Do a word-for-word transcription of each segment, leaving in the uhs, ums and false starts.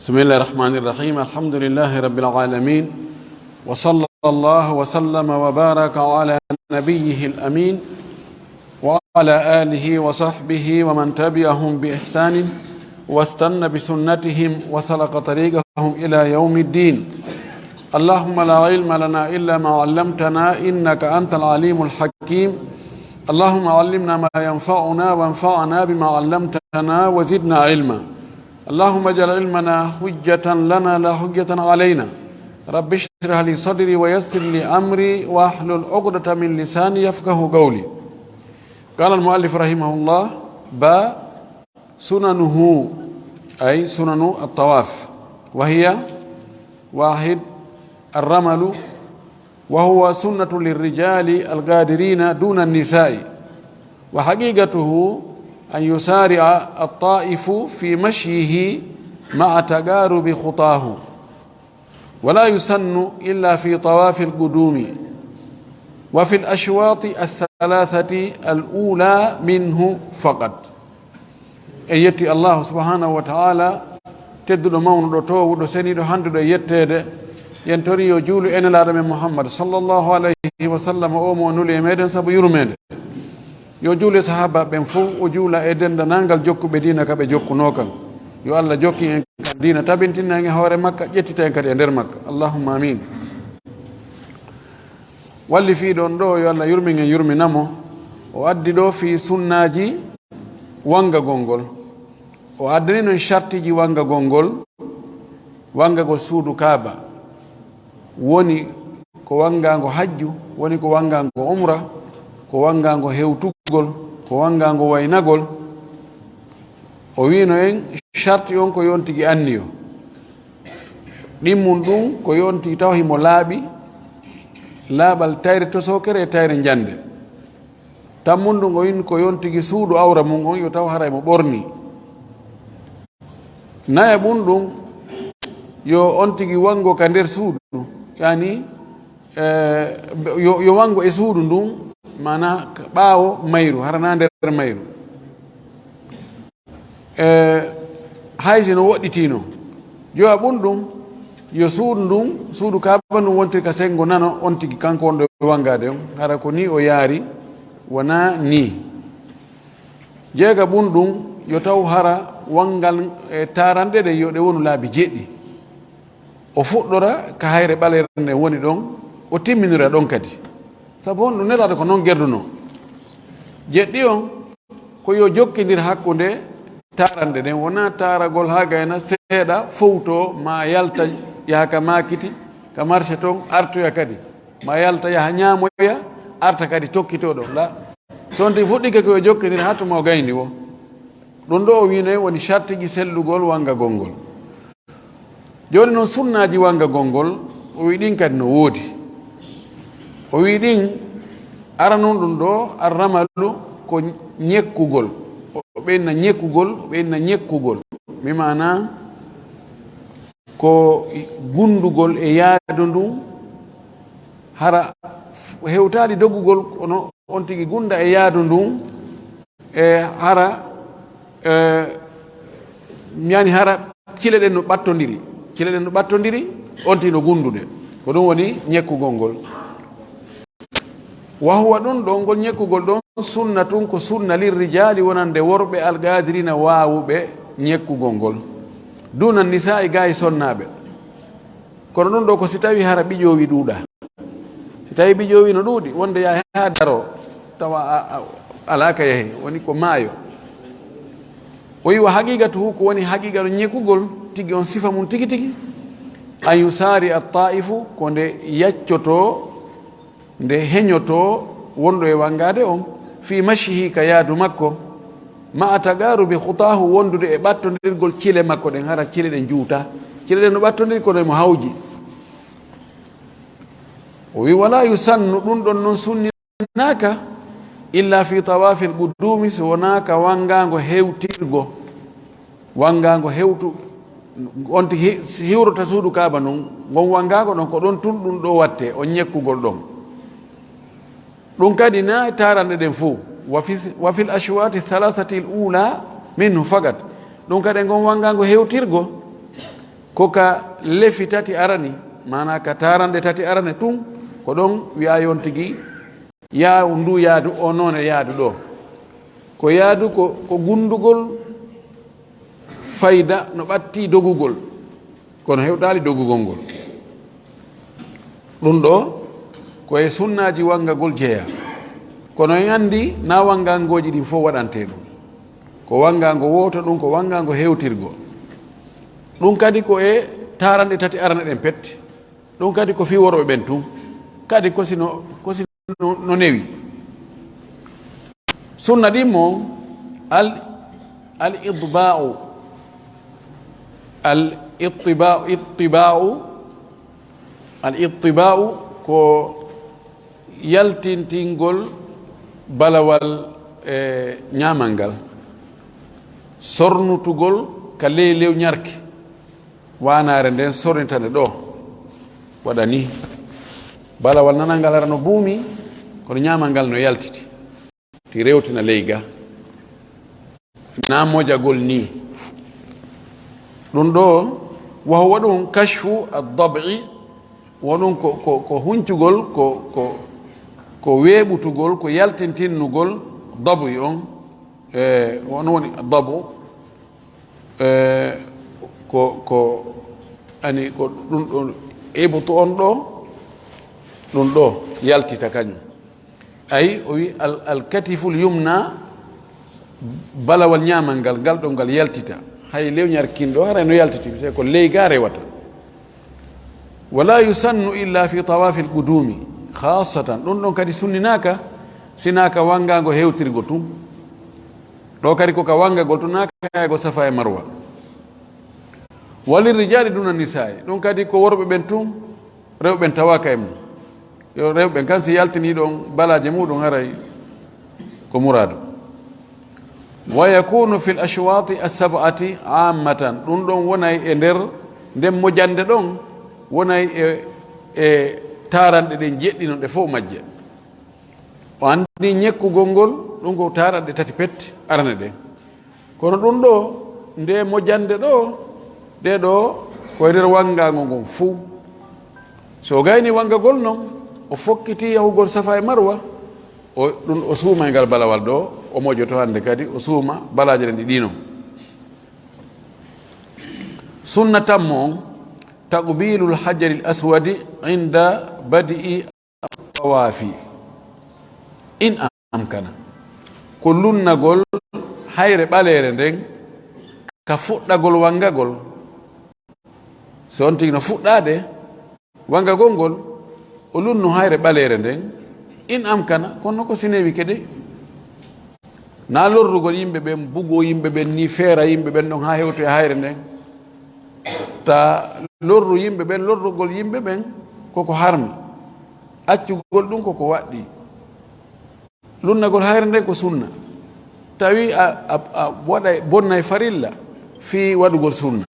بسم الله الرحمن الرحيم. الحمد لله رب العالمين. وصلى الله وسلم وبارك على نبيه الأمين وعلى آله وصحبه ومن تبعهم بإحسان واستن بسنتهم وسلك طريقهم إلى يوم الدين. اللهم لا علم لنا إلا ما علمتنا إنك أنت العليم الحكيم. اللهم علمنا ما ينفعنا وانفعنا بما علمتنا وزدنا علما. اللهم اجعل علمنا حجة لنا لا حجة علينا. رب اشرح لي صدري ويسر لي أمري واحلل عقدة من لساني يفقه قولي. قال المؤلف رحمه الله: با سننه، أي سنن الطواف، وهي: واحد، الرمل، وهو سنة للرجال القادرين دون النساء، وحقيقته أن يسارع الطائف في مشيه مع تقارب خطاه، ولا يسن إلا في طواف القدوم وفي الأشواط الثلاثة الأولى منه فقط. En yetti Allahu subhanahu wa ta'ala, tedduɗo, mawnuɗo, toowuɗo, seniiɗo, handuɗo e yetteede. Yen tori yo juulu e Nelaaɗo men Muhammad sallallahu alayhi wa sallam, o mo nuli e meɗen sabu yurmeende. Yo juulu e sahaaba ɓen fof, o juula e denndanangal jokkuɓe diina ka ɓe jokkunoo kan. Yo Allah jokkin en kan diina, tabintina en e hoore makka, ƴettita en kadi e nder makka. Allahumma amin. Walli fii ɗon ɗo, yo Allah yurmin en, yurmina mo. O addi ɗo fii sunnaaji wangagol ngol. O addani non shartiji wangagol ngol, wangagol suudu Kaaba. Woni ko wangaango hajju, woni ko wangaango umra, ko wangaango hewtugol, ko wangaango waynagol. O wiino en sharti on ko yon tigi anniyo. Ɗimmun ɗum ko yon tigi taw himo laaɓi, laaɓal tayre tosookere e tayre njande. Tammun ɗum o wiin ko yon tigi suudu awra mum on yo taw haray mo ɓorni. Naya ɓun ɗum yo on tigi wango ka nder suudu, yani, eh, yo, yo wango e suudu ndun, mana ka ɓaawo mayru, hara na nder mayru. Eh, hay si no woɗɗitiino. Jowa ɓun ɗum, yo suudu ndun, suudu Kaaba ndun wontiri ka sengo nano on tigi, kanko wonɗo e wangaade on, hara ko ni o yaari, wonaa ni. Jeega ɓun ɗum, yo taw hara wangal e taaranɗe ɗen yo ɗe wonu laabi jeɗɗi. O fuɗɗora ka hayre ɓalere nden woni ɗon, o timminira ɗon kadi. Sabu honɗum? Nelaaɗo ko non gerdunoo. Jeɗɗi on, ko yo jokkindir hakkunde taaranɗe ɗen, wonaa taaragol haa gayna seeɗa, fowtoo, ma yalta, yaha ka maakiti, ka marché ton, artoya kadi. Ma yalta, yaha ñaamoya, arta kadi tokkitoo ɗon. La, so on tigi fuɗɗike ko yo jokkindir haa tuma o gayni wo. Ɗum ɗo o wiino en woni shartiji sellugol wangagol ngol. Jooni noon, sunnaaji wangagol ngol, o wi ɗin kadi no woodi. O wi ɗin, aranun ɗum ɗo, arramalu, ko ñekkugol. O ɓeyna ñekkugol, o ɓeyna ñekkugol. Mi maana, ko gundugol e yaadu ndun, hara hewtaali dogugol, kono on tigi gunda e yaadu ndun, e hara, e, yani hara cile ɗen no ɓattondiri, cile ɗen no ɓattondiri, on tigi no gundude. Ko ɗum woni ñekkugol ngol. Wa huwa, ɗum ɗon, ngol ñekkugol ɗon, sunna tun, ko sunna, lirrijaali, wonande worɓe, alqaadirina, waawuɓe ñekkugol ngol, duuna nisaa'i, gaa e sonnaaɓe. Kono ɗum ɗo ko si tawi hara ɓiƴoowi ɗuuɗa. Si tawi ɓiƴoowi no ɗuuɗi, wonde yaha haa daro, tawa a, a, alaa ka yahi, woni ko maayo. O wi wa haqiqatuhu, ko woni haqiqa ɗo ñekkugol tigi on, sifa mum tigi tigi, an yusaari at-taa'ifu, ko nde yaccotoo, nde heñotoo wonɗo e wangaade on, fii mashihi, ka yaadu makko, ma'a taqaarubi khutaahu, wondude e ɓattondirgol cile makko ɗen, hara cile ɗen juuta. Cile ɗen no ɓattondiri kono emo hawji. O wi, wala yusannu, ɗum ɗon non sunninaaka, illa fi tawaafil quduumi, so wonaa ka wangaango hewtirgo. Wangaango hewtu, on tigi hi-, hiwrota suudu Kaaba ndun, ngon wangaango ɗon, ko ɗon tun ɗum ɗo watte, on ñekkugol ɗon. Ɗum kadi na e taaranɗe ɗen fow. Wa fi, wa fil ashwaati thalathatil uula minhu fakat. Ɗum kadi e ngon wangaango hewtirgo, Ko ka lefi tati arani, maanaa ka taaranɗe tati arane tun, ko ɗon wi'aa yon tigi yaa ndu yaadu, o noone yaadu ɗoo. Ko yaadu ko, ko gundugol fayda no ɓattii dogugol, kono hewtaali dogugol ngol. Ɗun ɗoo ko e sunnaaji wangagol jeyaa. Kono en anndi naa wangangooji ɗin fow waɗantee ɗun. Ko wangaango wooto ɗun, ko wangaango hewtirgo. Ɗun kadi ko e taaranɗe tati arane ɗen pet. Ɗun kadi ko fii worɓe ɓen tun. Kadi ko si no, ko si no, no newi. Sunna ɗin mo, al, al itba'u, al ittiba-, itba'u, al itba'u ko yaltintingol balawal e ñaamal ngal, sornutugol ka ley lewñarki, waanaare nden sornita nde ɗoo, waɗa nii. Balawal nanal ngal hara no buumi, kono ñaamal ngal no yaltiti. Ti rewtina ley ga. Naa mojagol nii. Ɗun ɗoo, wa huwa ɗun kashfu ad-dab'i, wo ɗun ko, ko, ko huncugol, ko, ko, ko weeɓutugol, ko yaltintinnugol dab'i on, e, on woni dab'u, e, ko, ko, ani, ko ɗun ɗon, ibtu on ɗoo, ɗun ɗoo, yaltita kañun. Ay, o wi al, al katiful yumna, balawal ñaamal ngal, ngal ɗon ngal yaltita. Hay lewñarki kin ɗoo, haray no yaltiti, se ko ley ga rewata. Wala yusannu illa fi tawafil qudumi, khassatan. Ɗun ɗon kadi sunninaaka, si naa ka wangaango hewtirgo tun. Ɗoo kadi ko ka wangagol tun, naa ka yaagol Safa e Marwa. Walirrijali duna nisa'i. Ɗun kadi ko worɓe ɓen tun, rewɓe ɓen tawaaka e mun. Yo rewɓe ɓen kan si yaltinii ɗon balaaje muɗum haray ko muraadu. Wa yakunu fil ashwati as-sab'ati ammatan. Ɗun ɗon wonay e nder nden mojannde ɗon, wonay e, e taaranɗe ɗen jeɗɗi non ɗe fow majje. O anndi ñekkugol ngol, ɗun ko taaranɗe tati pet arane ɗen. Kono ɗun ɗoo, nde mojannde ɗoo, ɗee ɗoo ko e nder wangaango ngon fow. So o gaynii wangagol non, o fokkitii yahugol Safa e Marwa, o, ɗun o suuma e ngal balawal ɗoo, o mojoto hannde kadi, o suuma balaaje ɗen ɗiɗi non. Sunna tammo on, taqbilul hajaril aswadi inda badi'i tawaafi. In amkana. Ko lunnagol hayre ɓaleere nden ka fuɗɗagol wangagol. So on tigi no fuɗɗaade wangagol ngol, o lunnu hayre ɓaleere nden. In amkana, kono ko si newi kadi. Naa lorrugol yimɓe ɓen, bugoo yimɓe ɓen, nii feera yimɓe ɓen ɗon haa hewtoya hayre nden. Ta lorru yimɓe ɓen, lorrugol yimɓe ɓen koko harmi. Accugol ɗun koko waɗɗii. Lunnagol hayre nden ko sunna. Tawi a, a, a waɗay, bonnay farilla fii waɗugol sunna.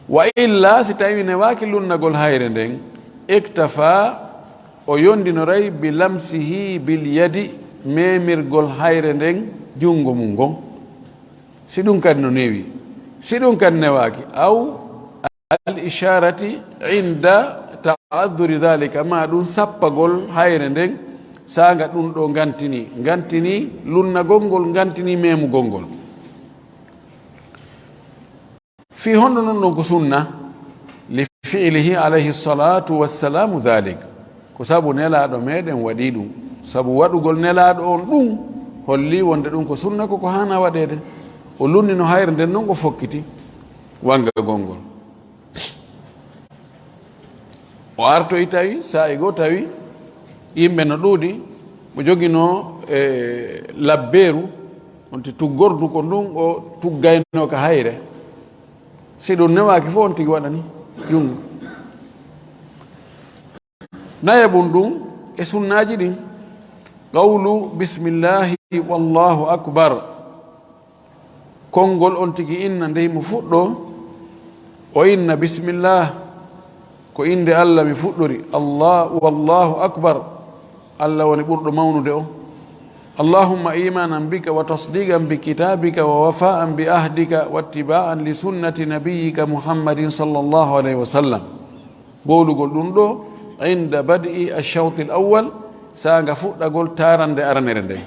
Wa illa, si tawi newaaki lunnagol hayre nden, iktafa, o yondinoray bi lamsihi bil yadi, memirgol hayre nden junngo mun ngon. Si ɗun kadi no newi, si ɗun kadi newaaki, aw al isharati inda ta'adduri dhalika, ma ɗun sappagol hayre nden, saanga ɗun ɗoo ngantinii, ngantinii lunnagol ngol, ngantinii memugol ngol. Fii honɗun ɗun ɗon ko sunna? Li fi'lihi alayhi salatu wassalamu dhalik. Ko sabu Nelaaɗo meɗen waɗii ɗun. Sabu waɗugol Nelaaɗo on ɗun hollii wonde ɗun ko sunna, ko ko haanaa waɗeede. O lunnino hayre nden non, o fokkiti wangagol ngol. O artoyi tawi, saa'i goo tawi yimɓe no ɗuuɗi, mo joginoo e labbeeru, on ti tuggordu ko ndun o tuggaynoo ka hayre. Si ɗun newaaki fof, on tigi waɗani junngo. Nayaɓun ɗun e sunnaaji ɗin, qawlu bismillahi wallahu akbar. Konngol on tigi inna, nde himo fuɗɗoo, o inna, "Bismillah, ko innde Allah mi fuɗɗori. Allah, wallahu akbar, Allah woni ɓurɗo mawnude on." اللهم إيمانا بك وتصديقا بكتابك ووفاء بعهدك واتباعا لسنة نبيك محمد صلى الله عليه وسلم. Wowlugol ɗum ɗo, عند بدء الشوط الأول, saanga fuɗɗagol taarande aranere nden.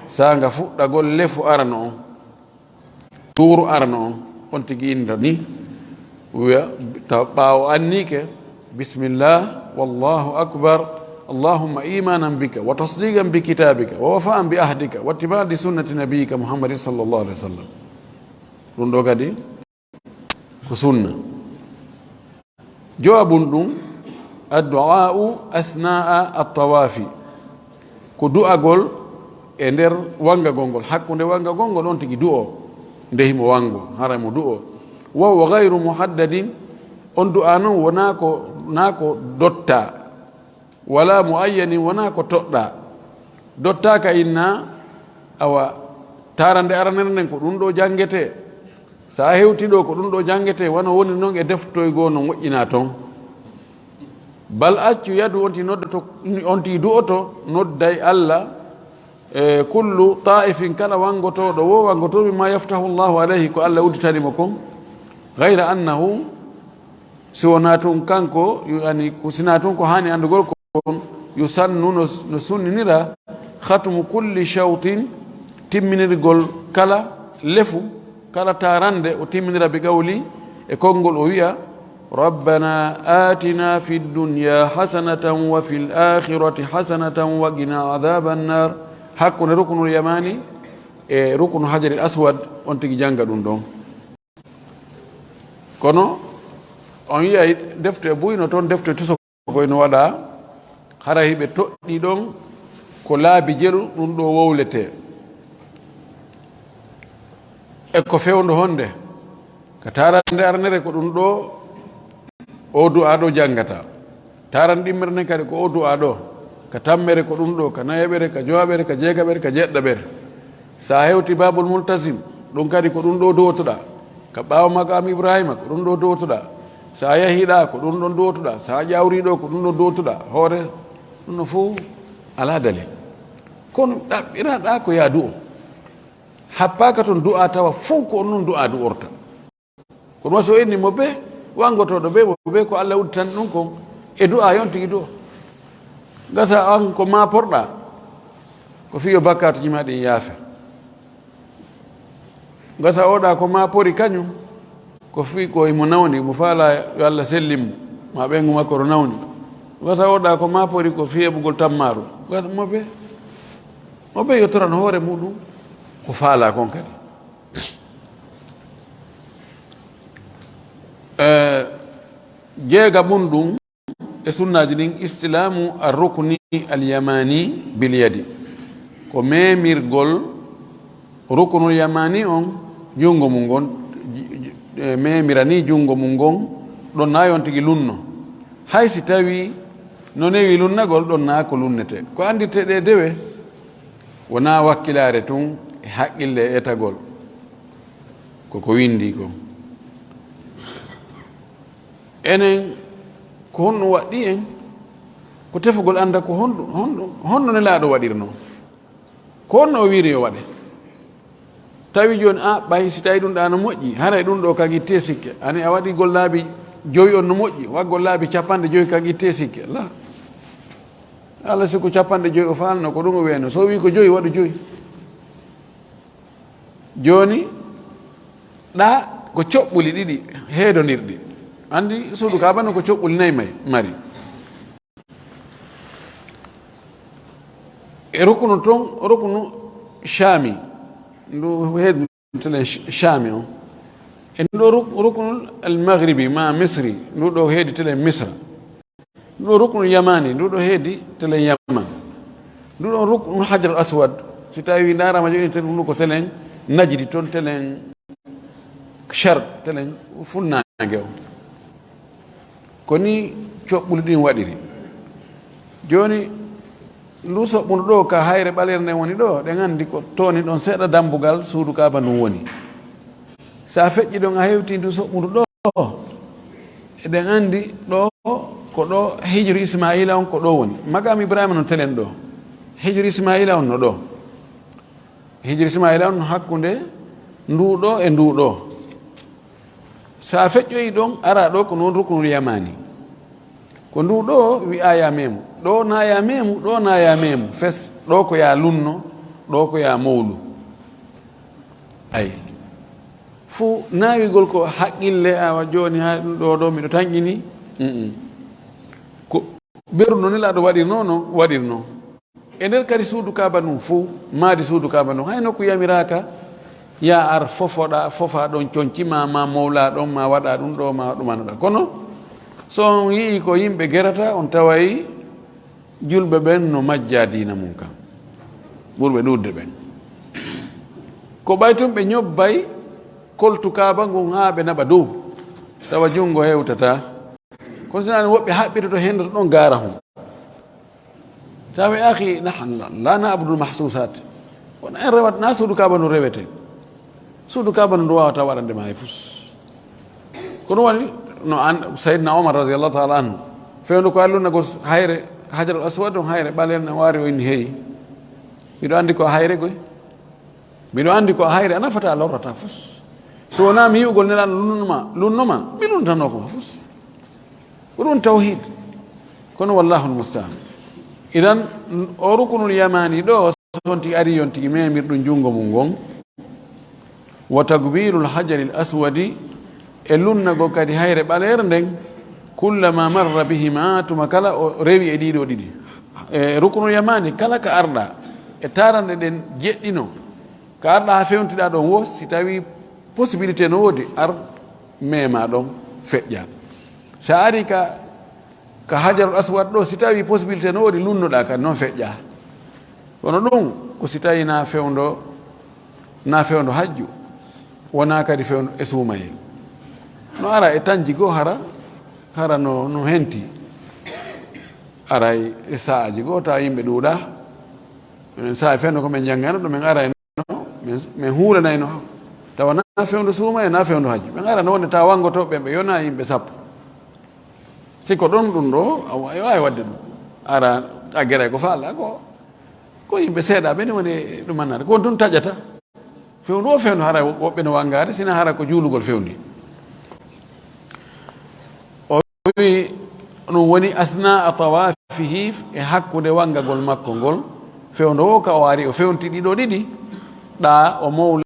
Saanga fuɗɗagol lefu arano on. Tuuru arano on, on tigi inda ni, wiya, ta-, ɓaawo anniike, "Bismillah, wallahu akbar, allahumma imanan bika, wa tasdiqan bi kitabika, wa wafaan bi ahdika, wa tibaan li sunnati nabiyika Muhammadin sallallahu alaihi wasallam." Ɗum ɗo kadi ko sunna. Jowabun ɗum, addu'a'u athnaa at-tawaafi, ko du'agol e nder wangagol ngol, hakkunde wangagol ngol on tigi du'o, nde himo wango, hara mo du'o. Wa huwa ghayru muhaddadin, on du'a non wonaa ko, naa ko dotta, wala muayyanin, wonaa ko toɗɗa. Dottaaka inna, awa, taarande aranere nden ko ɗum ɗo jangete. Sa hewti ɗo ko ɗum ɗo jangete, wano woni non e deftoy goo no moƴƴinaa ton. Bal accu yadu on ti noddoto, on ti du'oto, nodday Alla, e kullu ta'ifin, kala wangotooɗo wo wangotoo, bima yaftahu Allahu alayhi, ko Alla udditani mo kon. Ghayra annahu, si wonaa tun kanko, yu-, yani, ko sinaa tun ko haani anndugol kon, yusannu no, no sunninira, khatmu kulli shawtin, timminirgol kala lefu, kala taarande, o timminira bi qawli, e konngol o wi'a, "Rabbana atina fid dunya hasanatan wa fil akhirati hasanatan wa qina adhaban nar." Hakkunde ruknul yamani e ruknu hajaril aswad, on tigi janga ɗum ɗon. Kono on yi'ay defte buy no toon, defte tusokoy no waɗa, hara hiɓe toɗɗi ɗon ko laabi jelu ɗum ɗo wowletee. E ko fewndo honde? Ka taarande arnere ko ɗum ɗo o du'a ɗo jangata. Taran ɗimmere nden kadi ko o du'a ɗo. Ka tammere ko ɗum ɗo, ka nayaɓere, ka jowaɓere, ka jeegaɓere, ka jeɗɗaɓere. Sa hewti Babul Multasim, ɗum kadi ko ɗum ɗo du'otoɗa. Ka ɓaawo Maqam Ibrahima, ko ɗum ɗo du'otoɗa. Sa yahi ɗa, ko ɗum ɗon du'otoɗa. Sa ƴawri ɗo, ko ɗum ɗon du'otoɗa. Hoore, ɗum no fof ala dalil. Kono ɗaɓɓiraɗa ko ya du'o. Happaka ton du'a tawa fof ko on ɗum du'a du'orta. Kono so inni mo be, wangotooɗo be, mo be ko Alla udditan ɗum kon, e du'a yon tigi du'o. Gasa an ko ma porɗa, ko fiyo bakkaatuji ma ɗin yaafe. Gasa oɗa ko ma pori kañum, ko fi ko imo nawni, mo faala yo Alla sellin mo, ma ɓeyngu makko ro nawni. Gasa oɗa ko ma pori ko fi heɓugol tammaaru. Gasa mo be, mo be yottoran hoore muɗum, ko faala kon kadi. Eh, jeega mun ɗum e sunnaaji ɗin, istilamu ar-rukni al-yamani bil yadi, ko memirgol ruknul yamani on junngo mun ngon, eh, memirani junngo mun ngon, ɗon na yon tigi lunno. Hay si tawi no newi lunnagol, ɗon na ko lunnete. Ko andirte ɗe dewe, wona wakkilaare tun e haqqille e etagol. Ko ko windi ko. Enen, ko honno waɗɗi en? Ko tefugol annda ko honɗum, honɗum, honno Nelaaɗo waɗirno? Ko honno o wiiri yo waɗe? Tawi jooni, a, ɓay si tawi ɗum ɗa no moƴƴi, haray ɗum ɗo kan itte sikke. Ani a waɗi gollaabi jowi on no moƴƴi, wa gollaabi capanɗe jowi kan itte sikke. La. Alla si ko capanɗe jowi o faalno, ko ɗum o wiyano. So o wi ko jowi, waɗu jowi. Jooni, ɗa ko coɓɓuli ɗiɗi heedondirɗi. Anndi suudu Kaaba no ko coɓɓuli nayi may, mari. E ruknu ton, ruknu Shami. Ndu heedi telen Sh-, Shami on. E ndu ɗo ruk-, ruknu al-Maghribi ma Misri, ndu ɗo heedi telen Misra. Ndu ɗo ruknu Yamani, ndu ɗo heedi telen Yaman. Ndu ɗo ruknu Hajar Aswad, si tawi ndarama jooni telen, ndu ko telen Najdi ton, telen Sharq, telen funnaange on. Ko ni coɓɓuli ɗin waɗiri. Jooni, ndu soɓɓundu ɗo ka hayre ɓalere nden woni ɗo, ɗen anndi ko tooni ɗon seeɗa dambugal suudu Kaaba ndun woni. Sa feƴƴi ɗon a hewti ndu soɓɓundu ɗo, eɗen anndi ɗo ko ɗo hijru Ismaila on ko ɗo woni. Maqam Ibrahima no telen ɗo. Hijri Ismaila on no ɗo. Hijri Ismaila on no hakkunde ndu ɗo e ndu ɗo. So a feƴƴoyi ɗon, ara ɗo ko noon rukunul yamani. Ko ndu ɗo wi'aa ya meemu, ɗo na ya meemu, ɗo na ya meemu. Fes, ɗo ko ya lunno, ɗo ko ya mowlu. Ay. Fuu naawigol ko haqqille, awa jooni haa ɗum ɗo ɗo miɗo tanƴini. Mm-mm. Ko ɓerndu no Nelaaɗo waɗirnoo, no waɗirnoo. E nder kadi suudu Kaaba ndun fow, maadi suudu Kaaba ndun, hay nokku yamiraaka, ya ar fofoɗa, fofa ɗon conci ma, ma mowla ɗon, ma waɗa ɗum ɗo, ma ɗumanoɗa. Kono so on yi'i ko yimɓe gerata, on taway julɓe ɓen no majja diina mun kan, ɓurɓe ɗuuɗde ɓen. Ko ɓay tun ɓe ñobbay koltu Kaaba ngun haa ɓe naɓa dow, tawa junngo hewtataa. Kono sinaa woɓɓe haɓɓitoto henndu to ɗon gaara hun. Tawi, akhi, nahnu la, la na'budul mahsusat. Kono en rewat na suudu Kaaba no rewete. Suudu Kaaba no wawata waɗande ma e fus. Ko ɗum woni no an, Sayyidina Omar radiyallahu ta'ala anhu. Fewndo ko alluna go hayre, Hajarul Aswad on hayre ɓalen na wari o inni, "Hey. Miɗo andi ko hayre goy. Miɗo andi ko hayre a nafata a lorrata fus. So wonaa mi yi'ugol Nelaaɗo lunnoma, lunnoma, mi lunntanoo ko ma fus." Ko ɗum tawhid. Kono wallahul musta'an. Idan, o rukunul yamani ɗo, so on tigi ari, on tigi memir ɗum junngo mum ngon. Wa takbirul hajaril aswadi, e lunnagol kadi hayre ɓaleere nden, kullama marra bihima, tuma kala o rewi e ɗiɗo ɗiɗi. E rukunul yamani, kala ka arɗa, e taranɗe ɗen jeɗɗino, ka arɗa haa fewntiɗa ɗon wo, si tawi possibilité no woodi, ar mema ɗon feƴƴa. Sa ari ka, ka Hajarul Aswad ɗo, si tawi possibilité no woodi, lunnoɗa kan non feƴƴa. Kono ɗum ko si tawi na fewndo, na fewndo hajju, wona kadi fewndo e suumayel. No ara e tanji goo hara, hara no, no henti. Aray e sa'aji goo tawa yimɓe ɗuuɗa. Minen sa'i fewndo ko min janngayno ɗo, min arayno, min, min huulanayno. Tawa na fewndo suumayel, na fewndo hajju. Min arano wonde tawa wanngoto ɓen ɓe yona yimɓe sappo. Si ko ɗon ɗum ɗo, a wa-, a waawi waɗde ɗum. Ara a geray ko faala ko, ko yimɓe seeɗa ɓe ni woni ɗum annata. Ko on tun taƴata. Fewndo o fewndo hara woɓɓe no wanngaade, sina hara ko juulugol fewndi. O wi ɗum woni asna a tawafihi, e hakkunde wanngagol makko ngol. Fewndo o ka o ari o fewndi ɗiɗo ɗiɗi, ɗa o mowla,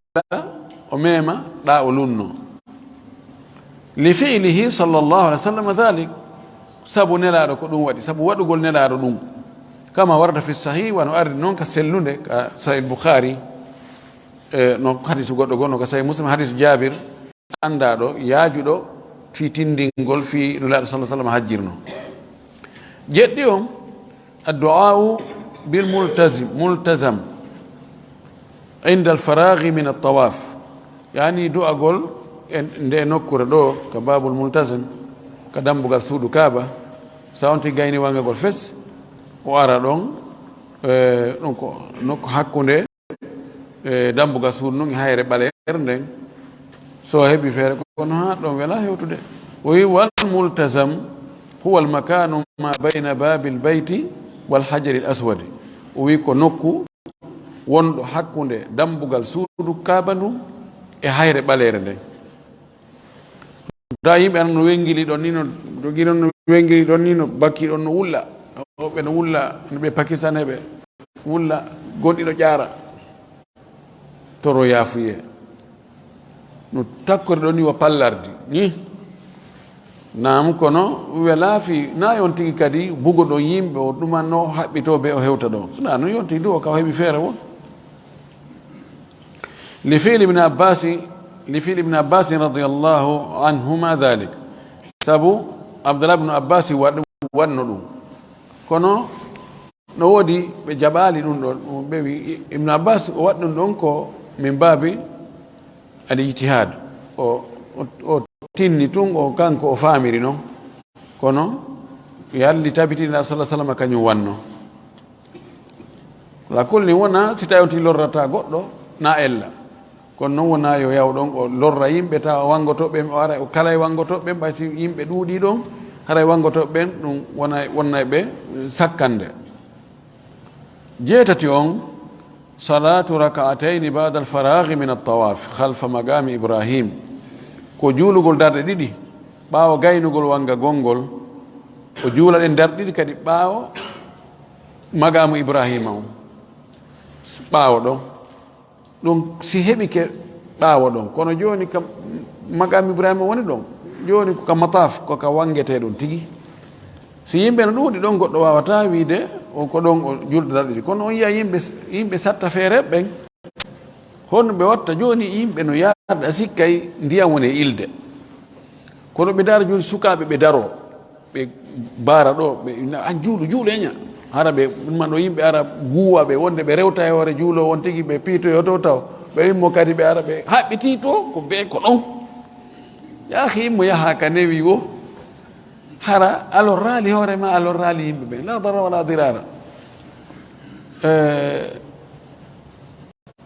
o mema, ɗa o lunno. Li fi'lihi sallallahu alaihi wasallam dhalik, sabu Nelaaɗo ko ɗum waɗi, sabu waɗugol Nelaaɗo ɗum. Kama warada fi sahih, wano ardi noon ka sellunde, ka Sahih Bukhari, e no hadisu goɗɗo goo, no ka Sahih Muslim, hadisu Jabir, anndaɗo, yaajuɗo fii tinndingol fii Nulaaɗo sallallahu alaihi wasallam hajjirno. Jeɗɗi on, addu'a'u bil multazim, multazam, inda al-faraghi min at-tawaf. Yani du'agol e nde nokkure ɗo, ka Babul Multazim, ka dambugal suudu Kaaba, sa on tigi gayni wanngagol fes, o ara ɗon, e, ɗum ko nokku hakkunde, e, dambugal suudu ndun e hayre ɓaleere nden. So heɓi feere, kono haa ɗon wela hewtude. O wi, "Wal multazam huwa al makanu ma bayna babil bayti wal hajaril aswadi." O wi, "Ko nokku wonɗo hakkunde dambugal suudu Kaaba ndun e hayre ɓaleere nden." Nda yimɓe an no wengili ɗon ni, no dogiri on no wengili ɗon ni, no bakki ɗon no wulla. Woɓɓe no wulla, no ɓe Pakistan ɓe wulla, gonɗi no ƴaara. Toro yaafuye. No takkori ɗon ni wa pallardi ni. Naam, kono wela fii, na yon tigi kadi bugo ɗon yimɓe, o ɗumanno haɓɓito ɓe o hewta ɗon. Sina non yon tigi du o ka o heɓi feere won. Li fi'li Ibn Abbas, li fi'li Ibn Abbas radiyallahu anhuma dhalik. Sabu Abdullah ibn Abbas waɗ-, waɗno ɗum. Kono no woodi ɓe jaɓaali ɗum ɗon. Ɓe wi Ibn Abbas o waɗi ɗum ɗon ko min baabi al ijtihad. O, o, o tinni tun o kanko o faamiri non. Kono yalli tabitini sallallahu alaihi wasallam kañum wanno. Ala kulli, wona si tawi on tigi lorrata goɗɗo, na ella. Kono non wona yo yaw ɗon o lorra yimɓe, tawa o wanngoto ɓen, o ara o kala e wanngoto ɓen, ɓay si yimɓe ɗuuɗi ɗon, haray wanngoto ɓen, ɗum wona, wonna e ɓe sakkande. Jeetati on, salatu rak'atayni ba'da al-faraghi min at-tawaf khalfa maqami Ibrahim. Ko juulugol darɗe ɗiɗi ɓaawo gaynugol wangagol ngol. O juula ɗen darɗe ɗiɗi kadi ɓaawo maqamu Ibrahima on. Ɓaawo ɗon. Ɗum si heɓike ɓaawo ɗon. Kono jooni ka maqamu Ibrahima woni ɗon. Jooni ko ka mataf, ko ka wangetee ɗon tigi. Si yimɓe no ɗuuɗi ɗon, goɗɗo waawataa wiide o ko ɗon o julde darɗe ɗiɗi. Kono on yiya yimɓe, yimɓe satta feere ɓen. Honno ɓe watta jooni? Yimɓe no yaarde, a sikkay ndiyam woni e ilde. Kono ɓe ndaara jooni sukaaɓe ɓe daroo, ɓe mbaara ɗo, ɓe na, "An juulu, juulu e ña." Hara ɓe ɗumma ɗo yimɓe ara guuwa ɓe wonde ɓe rewta e hoore juuloowo on tigi, ɓe piitoyo to taw. Ɓe wimmo kadi ɓe ara ɓe haɓɓitii to, ko ɓe ko ɗon. Yaa akhi, mo yaha ka newi wo. Hara a lorraali hoore ma, a lorraali yimɓe ɓen. La darara wala dirara. Eh,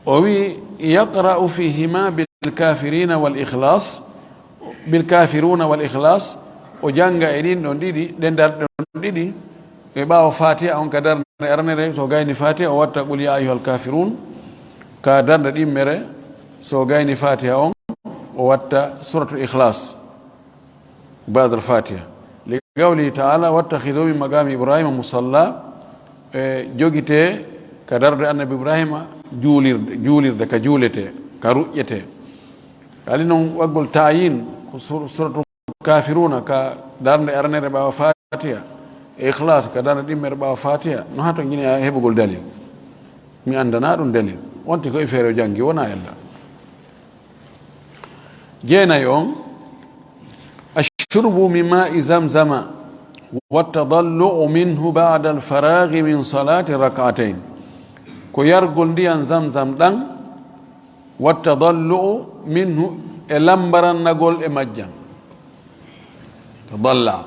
o wi, "Yaqra'u fihima bil kafirina wal ikhlas, bil kafiruna wal ikhlas." O jannga e ɗin ɗon ɗiɗi, ɗen darɗe ɗon ɗiɗi, e ɓaawo Fatiha on ka darnde arnere, so gayni Fatiha, o watta "Qul ya ayyuhal kafirun." Ka darnde ɗimmere, so gayni Fatiha on, o watta Suratul Ikhlas. Ba'da al-Fatiha. Li qawlihi ta'ala, "Wattakhidhu min maqami Ibrahima musalla." E jogitee ka darde Annabi Ibrahima juulirde, juulirde ka juuletee, ka ruƴƴetee. Ali non waggol ta'yin, ko sur-, suratul Kafiruna ka darde aranere ɓaawo Fatiha, e Ikhlas ka darde ɗimmere ɓaawo Fatiha, no hato gine heɓugol dalil. Mi anndana ɗum dalil. Wonti ko e feere o janngi, wona ella. Jeenayi on, "Ashurbu min ma'i zamzama wa tadallu'u minhu ba'da al-faraghi min salati rak'atayn." Ko yargol ndiyan zamzam ɗan, wa tadallu'u minhu, e lambarannagol e majjan. Tadalla.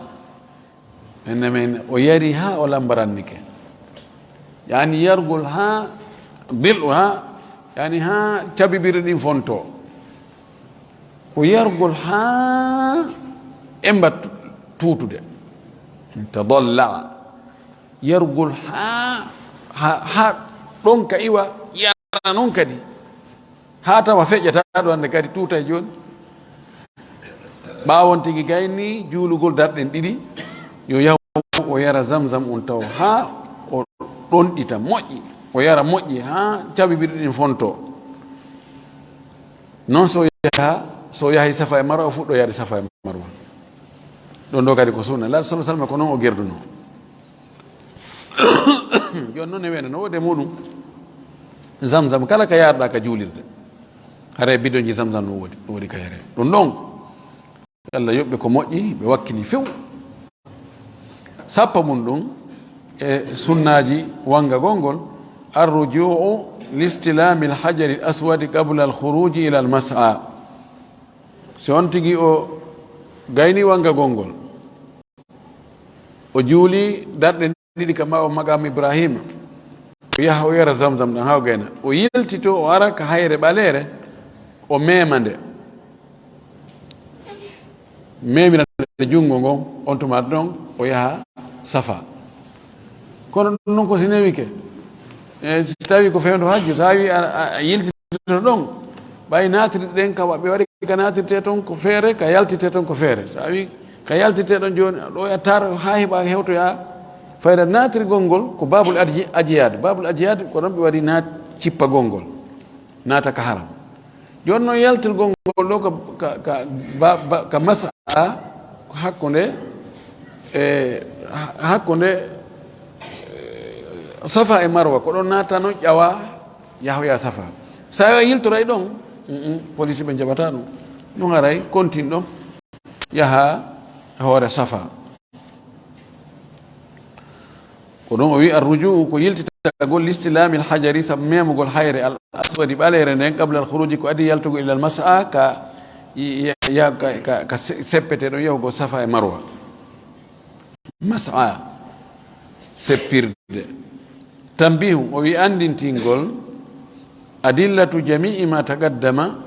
Enne men o yari haa o lambarannike. Yani yargol haa dil'u haa, yani haa cabibiri ɗin fonto. Ko yargol haa emba tu-, tuutude. Tadalla. Yargol haa, haa, haa ɗon ka iwa yara non kadi. Haa tawa feƴƴata ɗo hannde kadi tuutay jooni. Ɓaawon tigi gayni juulugol darɗen ɗiɗi, yo yahu o yara zamzam on taw haa o ɗonɗita moƴƴi, o yara moƴƴi haa cabibiri ɗin fonto. Non so yaha, so yahi Safa e Marwa, o fuɗɗo yaade Safa e Marwa. Ɗon ɗo kadi ko sunna. Laaɗo sallallahu alaihi wasallam ko non o gerdunoo. Jooni noon e weene no woodi e muɗum. Zamzam kala ka yaarɗa ka juulirde. Haray bidonji zamzam no woodi, no woodi ka yare. Ɗum ɗon, Allah yoɓɓe ko moƴƴi, ɓe wakkili few. Sappo mum ɗum e sunnaaji wangagol ngol, arruju'u listilami alhajari al-aswadi qabla alkhuruji ila almas'a. Si on tigi o gayni wangagol ngol, o juuli darɗe ɗiɗi ka ɓaawo maqaam Ibrahima, o yaha o yara zamzam ɗan haa o gayna. O yiltito, o ara ka hayre ɓaleere, o meema nde. Meemira nde junngo ngon, on tuma ɗon, o yaha Safa. Kono ɗum noon ko si newike. E si tawi ko fewndo hajju, so tawi a, a, a yiltito ɗon, ɓay naatirɗe ɗen ka wa-, ɓe waɗi ka naatirte ton ko feere, ka yaltite ton ko feere. So a wi ka yaltite ɗon jooni, ɗo e tar haa heɓa hewtoya fayda naatirgol ngol ko babul adji-, ajiyad. Babul ajiyad ko ɗon ɓe waɗi naat-, cippagol ngol, naata ka haram. Jooni noon yaltirgol ngol ɗo ka, ka, ka, ba, ba, ka mas'a ko hakkunde, e, ha-, hakkunde, e, Safa e Marwa, ko ɗon naata noon ƴawa yahoya Safa. So a yiltoray ɗon, mm, mm, police ɓe jaɓata ɗum. Ɗum haray kontin ɗon, yaha hoore Safa. Ko ɗum o wi, arruju'u ko yiltitagol listilami alhajari, sabu memugol hayre al aswadi ɓaleere nden, qabla alkhuruji, ko adi yaltugol, ila almas'a, ka, ya-, ya-, ka, ka, ka se-, seppete ɗon yahugol Safa e Marwa. Mas'a, seppirde. Tanbihun, o wi anndintingol, adillatu jami'i ma taqaddama,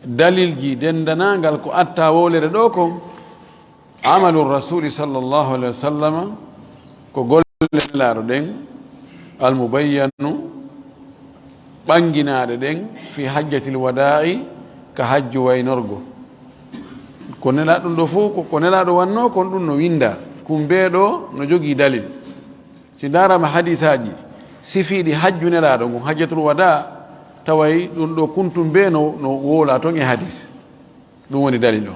dalilji denndanangal ko atta wowlere ɗo kon, amalu rasuli sallallahu alaihi wasallam, ko golle Nelaaɗo ɗen, Almubayyanu, ɓannginaaɗe ɗen, fi hajjatil wadaa'i, ka hajju waynorgo. Ko nelaaɗo ɗum ɗo fof, ko, ko nelaaɗo wannoo kon, ɗum no winndaa. Kun bee ɗo no jogii dalil. Si ndaaraama hadiisaaji sifiiɗi hajju nelaaɗo ngun, hajjatul wadaa, taway ɗum ɗo kuntum bee no, no wowlaa ton e hadiis. Ɗum woni dalil o.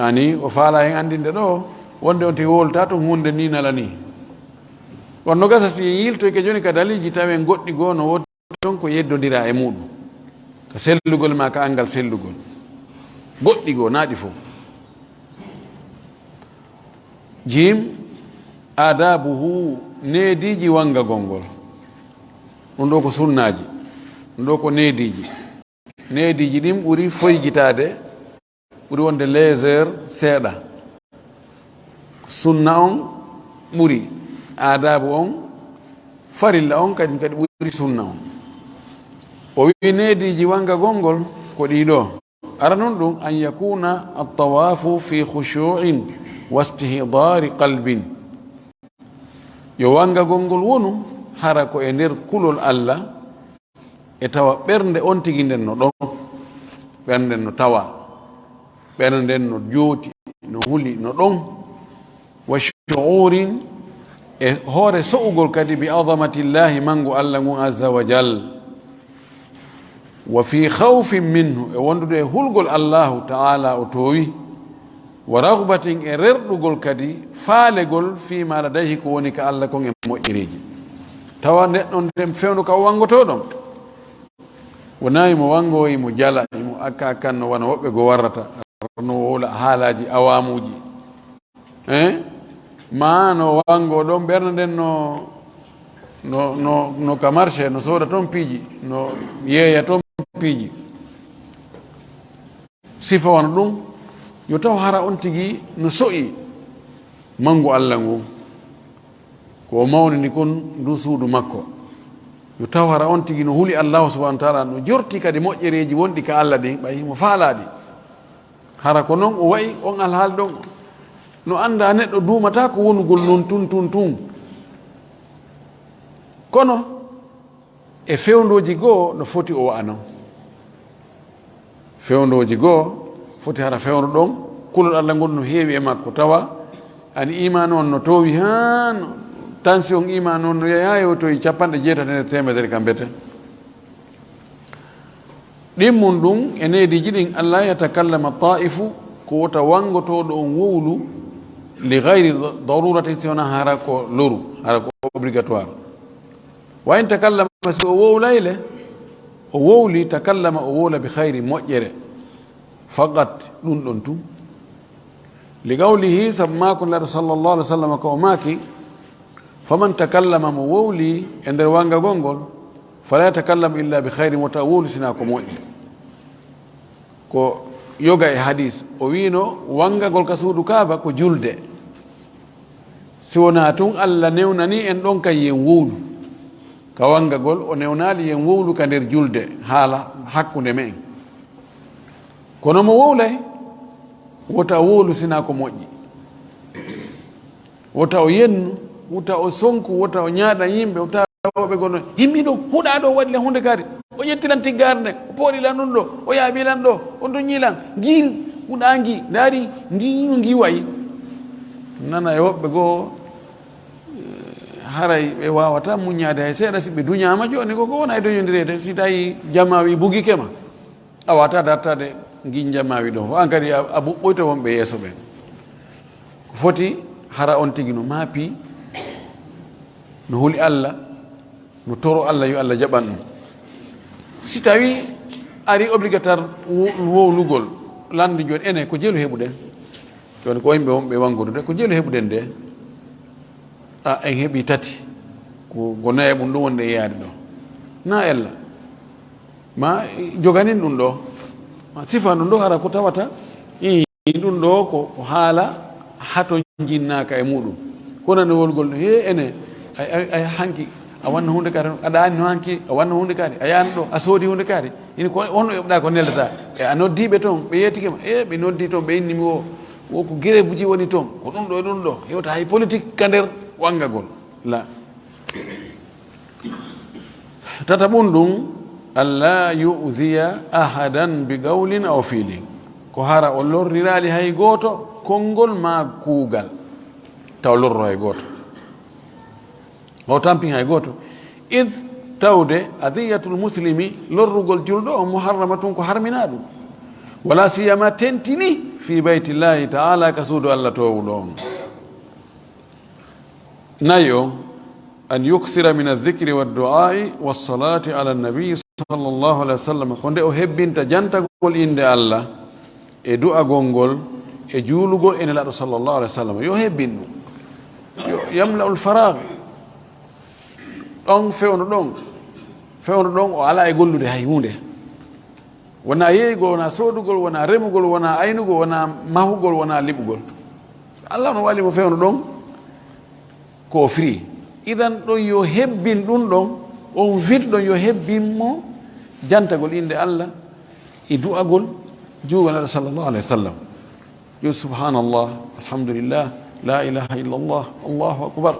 Ani o faala en anndinde ɗo wonde on tigi wowlata tun huunde ni nala ni. Kono no gasa si en yiltoyke jooni ka daliiji, tawen goɗɗi goo no woodi ton ko yeddondira e muuɗum, ka sellugol ma ka anngal sellugol. Goɗɗi goo, naa ɗi fof. Jiim, aadaabuhu, neediiji wanngagol ngol. Ɗum ɗo ko sunnaaji, ɗum ɗo ko neediiji. Neediiji ɗin ɓuri foygitaade, ɓuri wonde légère seeɗa. Sunna on ɓuri, aadaabu on, farilla on kadi, kadi ɓuri sunna on. O wi'i neediiji wanngagol ngol ko ɗii ɗo. Aranun ɗum, an yakuna attawaafu fi khushu'in wastihdaari qalbin. Yo wanngagol ngol wonu hara ko e nder kulol Allah, e tawa ɓernde on tigi nden no ɗon, ɓernde nden no tawa, ɓernde nden no jooti, no huli, no ɗon. Wa shu'urin, e hoore so'ugol kadi, bi azamatillahi, manngu Allah ngun, azza wa jal. Wa fi khawfin minhu, e wondude e hulgol Allahu ta'ala o toowi. Wa raghbatin, e rerɗugol kadi, faalegol, fi ma ladayhi, ko woni ka Allah kon e moƴƴereeji. Tawa neɗɗo nden fewndo ka o wanngotoo ɗon. Wonaa imo wanngo, imo jala, imo akka akkanno wano woɓɓe goo warrata, no wowla haalaaji awaamuuji. Eh? Ma no wanngo ɗon ɓernde nden no, no, no, no ka marché, no sooda ton piiji, no yeeya ton piiji. Sifa wano ɗum, yo taw hara on tigi no so'i manngu Allah ngu. Ko o mawnini kon ndu suudu makko. Yo taw hara on tigi no huli Allahu subhanahu wa ta'ala, no jorti kadi moƴƴereeji wonɗi ka Allah ɗin, ɓay himo faalaa ɗi. Hara ko non o wa'i on alhaali ɗon. No anndaa neɗɗo duumataa ko wonugol non tun, tun, tun. Kono, e fewndooji goo no foti o wa'a non. Fewndooji goo foti hara fewndo ɗon, kulol Allah ngol no heewi e makko, tawa ani imaanu on no toowi haa no, tension imaanu on no yaha haa yewtoyi capanɗe jeetati e nder teemedere ka mbete. Ɗimmun ɗum e neediiji ɗin, alla yatakallama taifu, ko wota wanngotooɗo on wowlu, li gayri daruratin, si wonaa hara ko loru, hara ko obligatoire. Wa in takallama, si o wowlay le, o wowli, takallama, o wowla bi khayri, moƴƴere, faqat, ɗum ɗon tun. Li qawlihi, sabu maako Nelaaɗo sallallahu alaihi wa sallam ko o maaki, faman takallama, mo wowli e nder wanngagol ngol, fala yatakallam illa bi khayrin, wota wowlu sinaa ko moƴƴi. Ko yoga e hadis, o wiino wanngagol ka suudu Kaaba ko julde. Si wonaa tun Alla newnani en ɗon kay yen wowlu. Ka wanngagol o newnaali yen wowlu ka nder julde, haala hakkunde me'en. Kono mo wowlay, wota wowlu sinaa ko moƴƴi. Wota o yennu, wota o sonku, wota o ñaaɗa yimɓe, wota woɓɓe gono, himmi ɗo, huɗa ɗo, waɗi lan hunde kaari. O ƴetti lan tiggaare nde, o pooɗi lan ɗum ɗo, o yaaɓi lan ɗo, o duñi lan, ngii, huɗa ngii, ndaari, ngii no ngii wayi. Nana e woɓɓe goo, eh, haray ɓe waawata muññaade hay seeɗa si ɓe duñaama jooni ko, ko wona e duñondireede, si tawi jamaa wi bugike ma. A waawataa dartaade nginja maawi ɗon. An kadi a, a ɓuɓɓoyto wonɓe yeeso ɓen. Ko foti hara on tigi no maapi, no huli Alla, no toro Alla yo Alla jaɓan ɗum. Si tawi ari obligatoire wo-, wowlugol, lanndi jooni enen ko jelu heɓuɗen. Jooni ko yimɓe wonɓe wanngude de, ko jelu heɓuɗen de. A, en heɓi tati. Ko, ko nayaɓum ɗum wonde e yaade ɗo. Na ella. Ma joganin ɗum ɗo. Ma sifa ɗum ɗo hara ko tawata. Ii, ɗum ɗo ko, ko haala hato jinnaaka e muɗum. Ko nani wolgol, he ene, ay, ay, ay hanki, a wanna hunde kaari, aɗa anni no hanki, a wanna hunde kaari, a yaani ɗo, a soodi hunde kaari. Ini ko honno yoɓɗa ko neldata? E a noddiiɓe toon, ɓe yeetike ma, e ɓe noddi toon, ɓe inni mi o, o ko grève uji woni toon, ko ɗum ɗo e ɗum ɗo, hewta hay politique ka nder wanngagol. La. Tataɓun ɗum, an laa yu'ziya ahadan bi qawlin aw fi'lin, ko hara o lorriraali hay gooto konngol maa kuugal, taw lorro hay gooto. O tampin hay gooto. Id, tawde, adiyatul muslimi, lorrugol julɗo on, muharramatun, ko harminaa ɗum. Wala siyama, tentini, fi baytillahi taala, ka suudu Allah toowuɗo on. Nayi on, an yuksira min adh-dhikri wad-du'a'i was-salati ala an-nabi sallallahu alaihi wasallam, ko nde o hebbinta jantagol innde Allah, e du'agol ngol, e juulugol e Nelaaɗo sallallahu alaihi wasallam. Yo hebbin ɗum. Yo yamla'ul faragh. Ɗon fewndo ɗon, fewndo ɗon o alaa e gollude hay huunde. Wonaa yeeygol, wonaa soodugol, wonaa remugol, wonaa aynugol, wonaa mahugol, wonaa liɓugol. Allah no waɗi mo fewndo ɗon ko o firi. Idan ɗon yo hebbin ɗum ɗon, on vir ɗon yo hebbin mo jantagol innde Allah e du'agol juulugol Nelaaɗo sallallahu alaihi wasallam. Yo subhanallah, alhamdulillah, la ilaha illallah, Allahu akbar.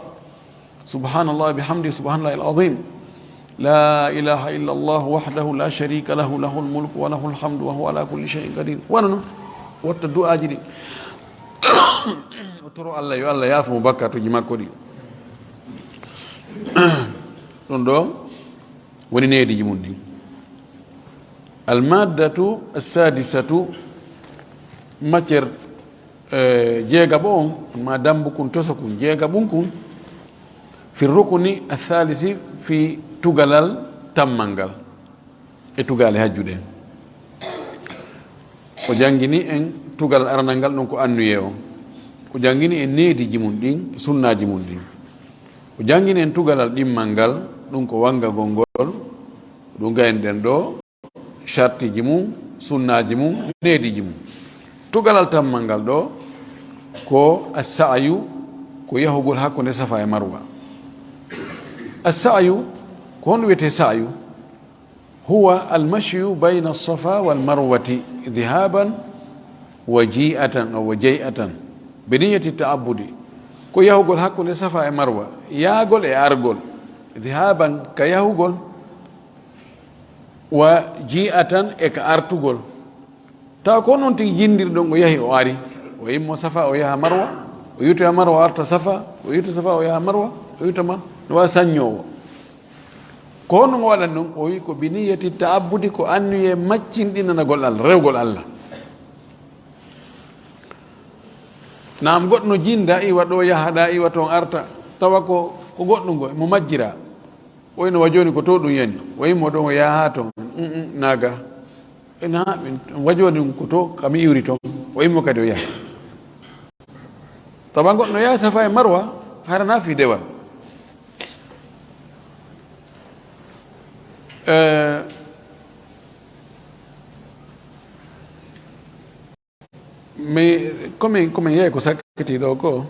Subhanallah bihamdi, subhanallah al-azim. La ilaha illallah wahdahu la sharika lahu, lahul mulku wa lahul hamdu wa huwa ala kulli shay'in qadir. Wano non, watta du'aaji ɗi. O toro Allah, yo Allah yaafo mo bakkatuuji makko ɗi. Ɗum ɗo woni neediji mum ɗin. Al-maddatu as-sadisatu, matière, eh, jeegaɓo on, ma dambu kun, toso kun, jeegaɓun kun, fi rukuni ath-thalisi, fi tugalal tammal ngal, e tugaale hajju ɗen. O jangini en tugalal aranal ngal, ɗum ko annuye on. O jangini en neediji mum ɗin, sunnaaji mum ɗin. O jangini en tugalal ɗimmal ngal, ɗum ko wangagol ngol, ɗum gaynoɗen ɗo, shartiji mum, sunnaaji mum, neediji mum. Tugalal tammal ngal ɗo ko as-sa'yu, ko yahugol hakkunde Safa e Marwa. As-sa'yu, ko honɗum wiyetee sa'yu? Huwa al-mashyu bayna as-Safa wal-Marwati dhihaban wa ji'atan aw wa jay'atan bi niyyati ta'abbudi. Ko yahugol hakkunde Safa e Marwa, yaagol e argol, dhihaban ka yahugol, wa ji'atan e ka artugol. Tawa ko noon tigi jinndirɗon, o yahi, o ari, o immo Safa, o yaha Marwa, o iwtoya Marwa, o arta Safa, o iwta Safa, o yaha Marwa, o iwta Marwa, no waawi saññoowo. Ko honno o waɗani ɗum? O wi ko bi niyyati ta'abbudi, ko annuye maccinɗinanagol Allah, rewgol Allah. Naam, goɗɗo no jinnda, iwa ɗo, yaha ɗa, iwa toon, arta, tawa ko, ko goɗɗum ngo, mo majjira. O wi no wa jooni ko to ɗum yani. O immo ɗon, o yaha haa toon. Mm, mm, naaga. Ena, min, wa jooni ko to, ka mi iwri toon. O immo kadi o yaha. Tawa goɗɗo no yaha Safa e Marwa, hara na fii dewal. Eh, mi, komin, komin yehi ko sakkiti ɗo ko,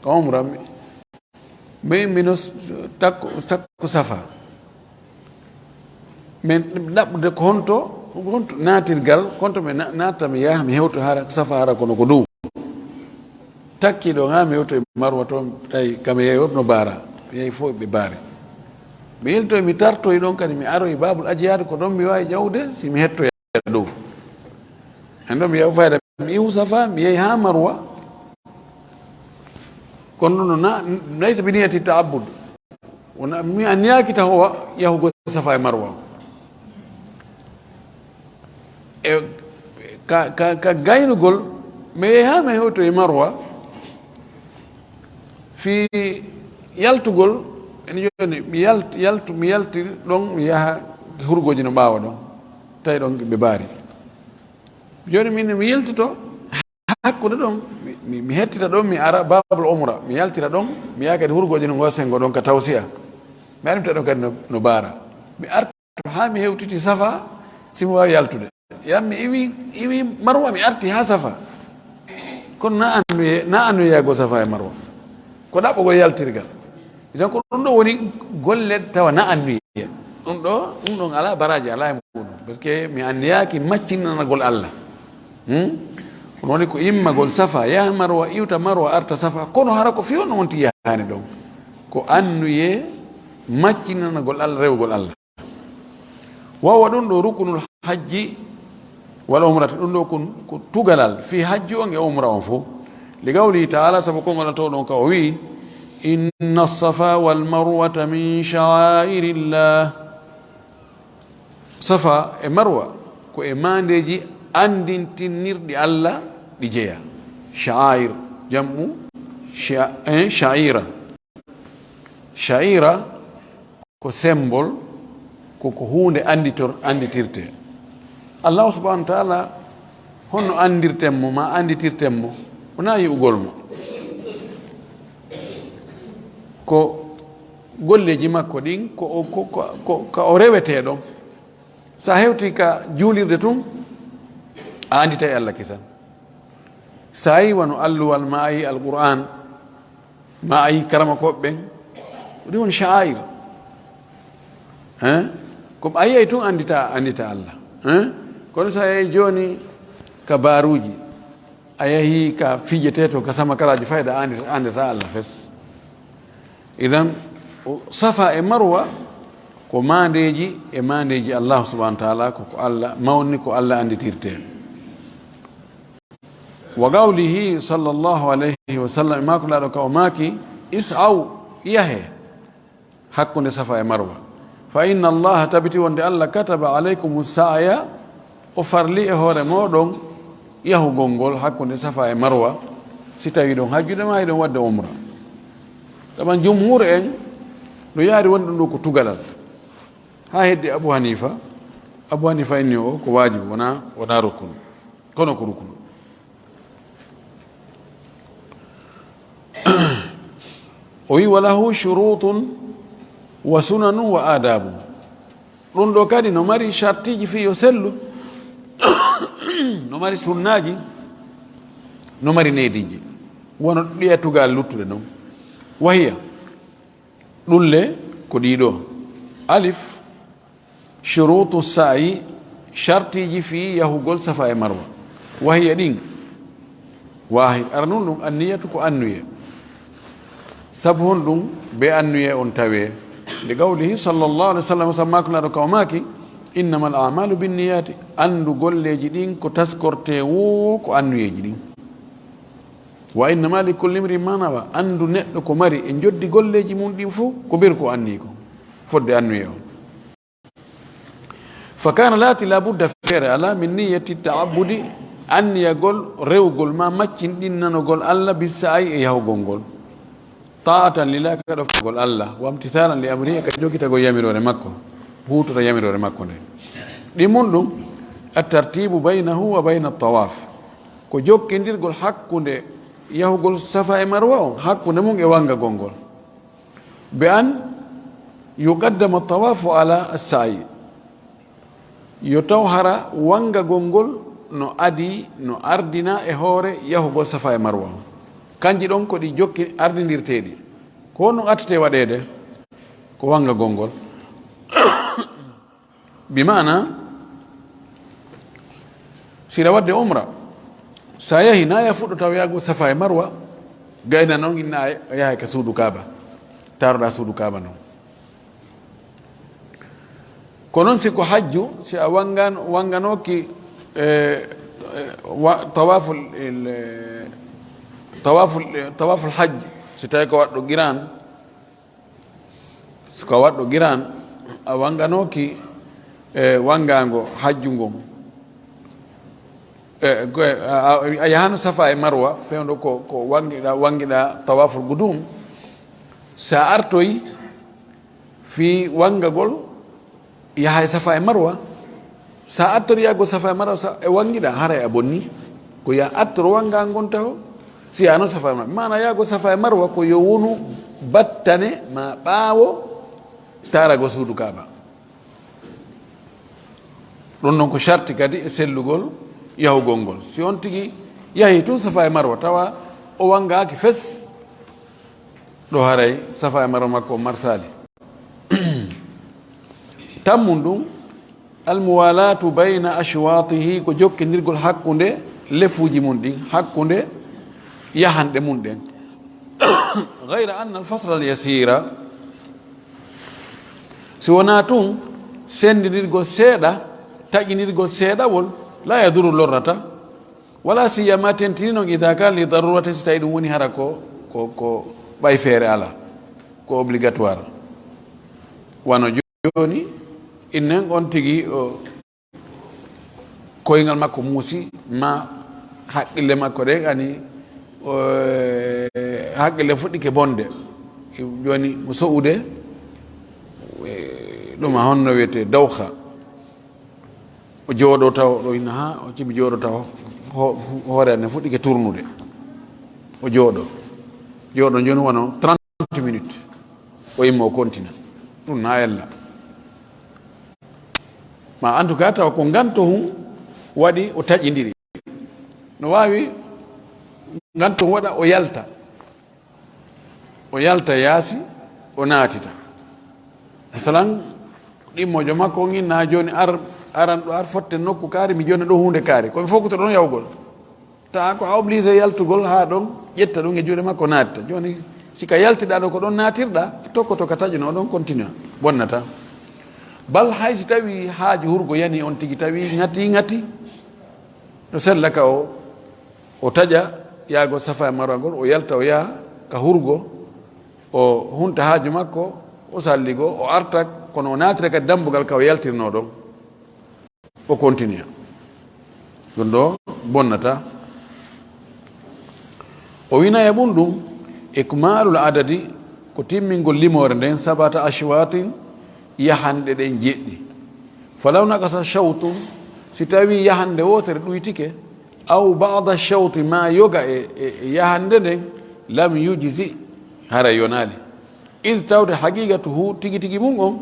ko umra, mi, mi, mino s-, takko, sakko Safa. Min ɗaɓɓude ko honto, honto naatirgal, honto mi na-, naata mi yaha, mi hewto hara Safa hara kono ko dow. Takki ɗo haa mi hewto e Marwa toon, tawi kam e yeeyo no baara. Mi yehi fof ɓe baari. Mi iltoy, mi tartoy ɗon kadi, mi aroy Babul Ajiyaar, ko ɗon mi waawi ƴawde, si mi hettoya dow. En ɗon mi yahu fayda, mi iwu Safa, mi yehi haa Marwa. Kono ɗum no na-, laysa bi niyati ta'abbud. Wona, mi anniyaaki taho wa-, yahugol Safa e Marwa. E ka, ka, ka gaynugol, mi yehi haa mi hewto e Marwa, fii yaltugol, ene jooni mi yalt-, yaltu, mi yalti ɗon, mi yaha hurgooji no ɓaawa ɗon, tawi ɗon ɓe baari. Jooni min mi yiltoto hakkunde ɗon, mi, mi, mi hettita ɗon, mi ara Babul Umra, mi yaltira ɗon, mi yaha kadi hurgooji no ngo senngo ɗon ka tawsiya. Mi arimta ɗon kadi no, no baara. Mi artu haa mi hewtiti Safa, si mi waawi yaltude. Yan mi iwi, iwi Marwa, mi arti haa Safa. Kono na annuye, na annuye yahgol Safa e Marwa. Ko ɗaɓɓugol yaltirgal. Idan ko ɗum ɗo woni golle tawa na annuye. Ɗum ɗo, ɗum ɗon alaa baraaji, alaa e muɗum. Parce que mi anniyaaki maccinanagol Allah. Hmm? Ɗum woni ko immagol Safa, yaha Marwa, iwta Marwa, arta Safa. Kono hara ko fii honno wonti yahaani ɗon? Ko annuye maccinanagol Allah, rewgol Allah. Wawa ɗum ɗo rukunul hajji wal umrata, ɗum ɗo kun ko tugalal fi hajju on e umra on fof. Li qawlihi taala, sabu konngol Alla towɗo on ka o wi, inna safa wal marwata min sha'airillah. Safa e marwa ko e maandeeji anndintinirɗi Alla ɗi jeya. Sha'air, jam'u sha- eh, sha'ira. Sha'ira ko symbole, ko ko huunde annditor annditirte. Allahu subhanahu wa taala, honno anndirten mo ma annditirten mo? Wonaa yi'ugol mo. Ko golleeji makko ɗin ko o- ko- ko- ko- ka o rewetee ɗon. So a hewtii ka juulirde tun, a annditay Alla kisan. So a yii wano alluwal ma a yii Alqur'an, ma a yii karamakooɓe ɓen, ɗum woni sha'air. Hein? Ko a yiyay tun anndita anndita Alla. Hein? Kono so a yii jooni ka baaruuji, a yahii ka fijetee to ka samakaraaji, fayda anndita anndita Alla fes. Idan, o- safa e marwa ko maandeeji e maandeeji Allahu subhanahu wa taala, ko ko Alla mawni, ko Alla annditirtee. Wa qawlihi sallallahu alayhi wa sallam, e maako laaɗo ka o maaki, is'aw, yahe hakkunde safa e marwa. Fa inna Allaha, tabiti wonde Alla, kataba alaykumu sa'ya, o farli e hoore mooɗon yahugol ngol hakkunde safa e marwa, si tawi ɗon hajjude ma hiɗon waɗde umra. Taman jumhur en no yaari wonde ɗum ɗo ko tugalal. Haa heddi Abu Hanifa. Abu Hanifa inni o ko waajibu, wona wona rukun. Kono ko rukun. O wi, wa lahu shurutun wa sunanun wa adabu. Ɗum ɗo kadi no mari shartiji fii yo sellu. No mari sunnaaji. No mari neediiji. Wano ɗiya tugal luttuɗe non. Wahiya. Ɗulle ko ɗiɗo. Alif, shurutu sa'i, shartiji fii yahugol safa e marwa. Wahiya ɗin, wahid, aranun ɗum anniyatu ko annuye. Sabu honɗum be annuye on tawe? Li qawlihi sallallahu alayhi wa sallam, sabu maako laaɗo ka o maaki, innamal a'malu binniyati, anndu golleeji ɗin ko taskorte woo ko annuyeeji ɗin. Wa innama li kulli imri'in ma nawa, anndu neɗɗo ko mari e njoddi golleeji mum ɗin fof, ko ɓeru ko anni ko fodde annuye on. Fa kana laati la budda, feere ala, min niyati ta'abbudi, anniyagol rewgol ma maccinɗinnanogol Alla bi sa'i e yahugol ngol. Ta'atan lillah, ka ɗofgol Alla, wa imtithalan li amrihi, ka jogitagol yamiroore makko, huutota yamiroore makko nde. Ɗi mun ɗum, at-tartibu baynahu wa bayna at-tawaf, ko jokkindirgol hakkunde yahugol Safa e Marwa on, hakkunde mum e wangagol ngol. Bi an yuqaddama at-tawafu ala as-sa'i, yo taw hara wangagol ngol no adii, no ardina e hoore yahugol Safa e Marwa. Kanji ɗon ko ɗi jokki ardindirteeɗi. Ko honɗum attete waɗeede? Ko wangagol ngol. Bi maana, si hiɗa waɗde umra, sa yahi, na ya fuɗɗo taw yahugol Safa e Marwa, gayna noon inna a yahay ka suudu Kaaba, taroɗa suudu Kaaba noon. Ko noon si ko hajju, si a wangan-, wanganooki, e, e, wa-, tawaful, il-, e, tawaful, e, tawaful hajj, si tawi ko waɗɗo qiran, si ko waɗɗo qiran, a wanganooki, e, wangaango hajju ngon. E, ko, a, a, a yahano Safa e Marwa, fewndo ko, ko wangiɗa, wangiɗa tawaful qudum. Sa artoyi, fii wangagol, yaha e Safa e Marwa. Sa attori yahugol Safa e Marwa, sa, e wangiɗa, haray a bonni. Ko ya attor wangaango ngon taho, si yahano Safa e Marwa. Maana yahugol Safa e Marwa ko yo wonu battane ma ɓaawo taaragol suudu Kaaba. Ɗum noon ko sharti kadi e sellugol yahugol ngol. Si on tigi yahi tun Safa e Marwa, tawa o wangaaki fes, ɗo haray Safa e Marwa makko on marsaali. Tammun ɗum, almuwalatu bayna ashwatihi, ko jokkindirgol hakkunde lefuuji mun ɗin, hakkunde yahanɗe mun ɗen. Gayra anna alfasla alyasira, si wonaa tun, senndirgol seeɗa, taƴindirgol seeɗawol, laa yadurru, lorrata, wala siyama, tentini noon, ida kana li darurati, si tawi ɗum woni hara ko, ko, ko ɓay feere alaa, ko obligatoire. Wano jooni, innen on tigi o koyngal makko muusi, ma haqqille makko ɗen ani, o, haqqille fuɗɗike bonde. Jooni mo so'ude, e, ɗum a honno wiyetee dawha. O jooɗo taw ɗo ina ha, o cibi jooɗo taw ho-, hoore ane fuɗɗike turnude. O jooɗo. Jooɗo jooni wano trente minutes. O imma o kontina. Ɗum na ella. Ma en tout cas taw ko nganto hun waɗi o taƴindiri. No waawi nganto hun waɗa o yalta. O yalta yaasi, o naatita. Masalan, ɗimmojo makko on inna jooni ar, aran ɗo ar fotte nokku kaari, mi jonna ɗo huunde kaari. Ko mi fokkuto ɗon yawgol. Tawa ko a obligé yaltugol haa ɗon, ƴetta ɗum e juuɗe makko, naatita. Jooni, si ka yaltiɗaa ɗo, ko ɗon naatirɗaa, tokkoto ka taƴuno ɗon, continue, bonnata. Bal hay si tawi haaju hurgo yani on tigi, tawi ŋati ŋati, no sella ka o, o taƴa yaago Safa e Marwa ngol, o yalta, o yaha ka hurgo, o hunta haaju makko, o salligo, o arta, kono o naatira kadi dambugal ka o yaltirno ɗon. O continue. Ɗum ɗo bonnata. O winaya ɓum ɗum, ikmalul adadi, ko timmingol limoore nden, sabata ashwatin, yahanɗe ɗen jeɗɗi. Falaw naqasa shawtun, si tawi yahanɗe wootere ɗuytike, aw ba'da shawti, ma yoga e, e, e yahanɗe nden, lam yujzi, hara yonaali. Id tawde haqiqatuhu, tigi tigi mum on,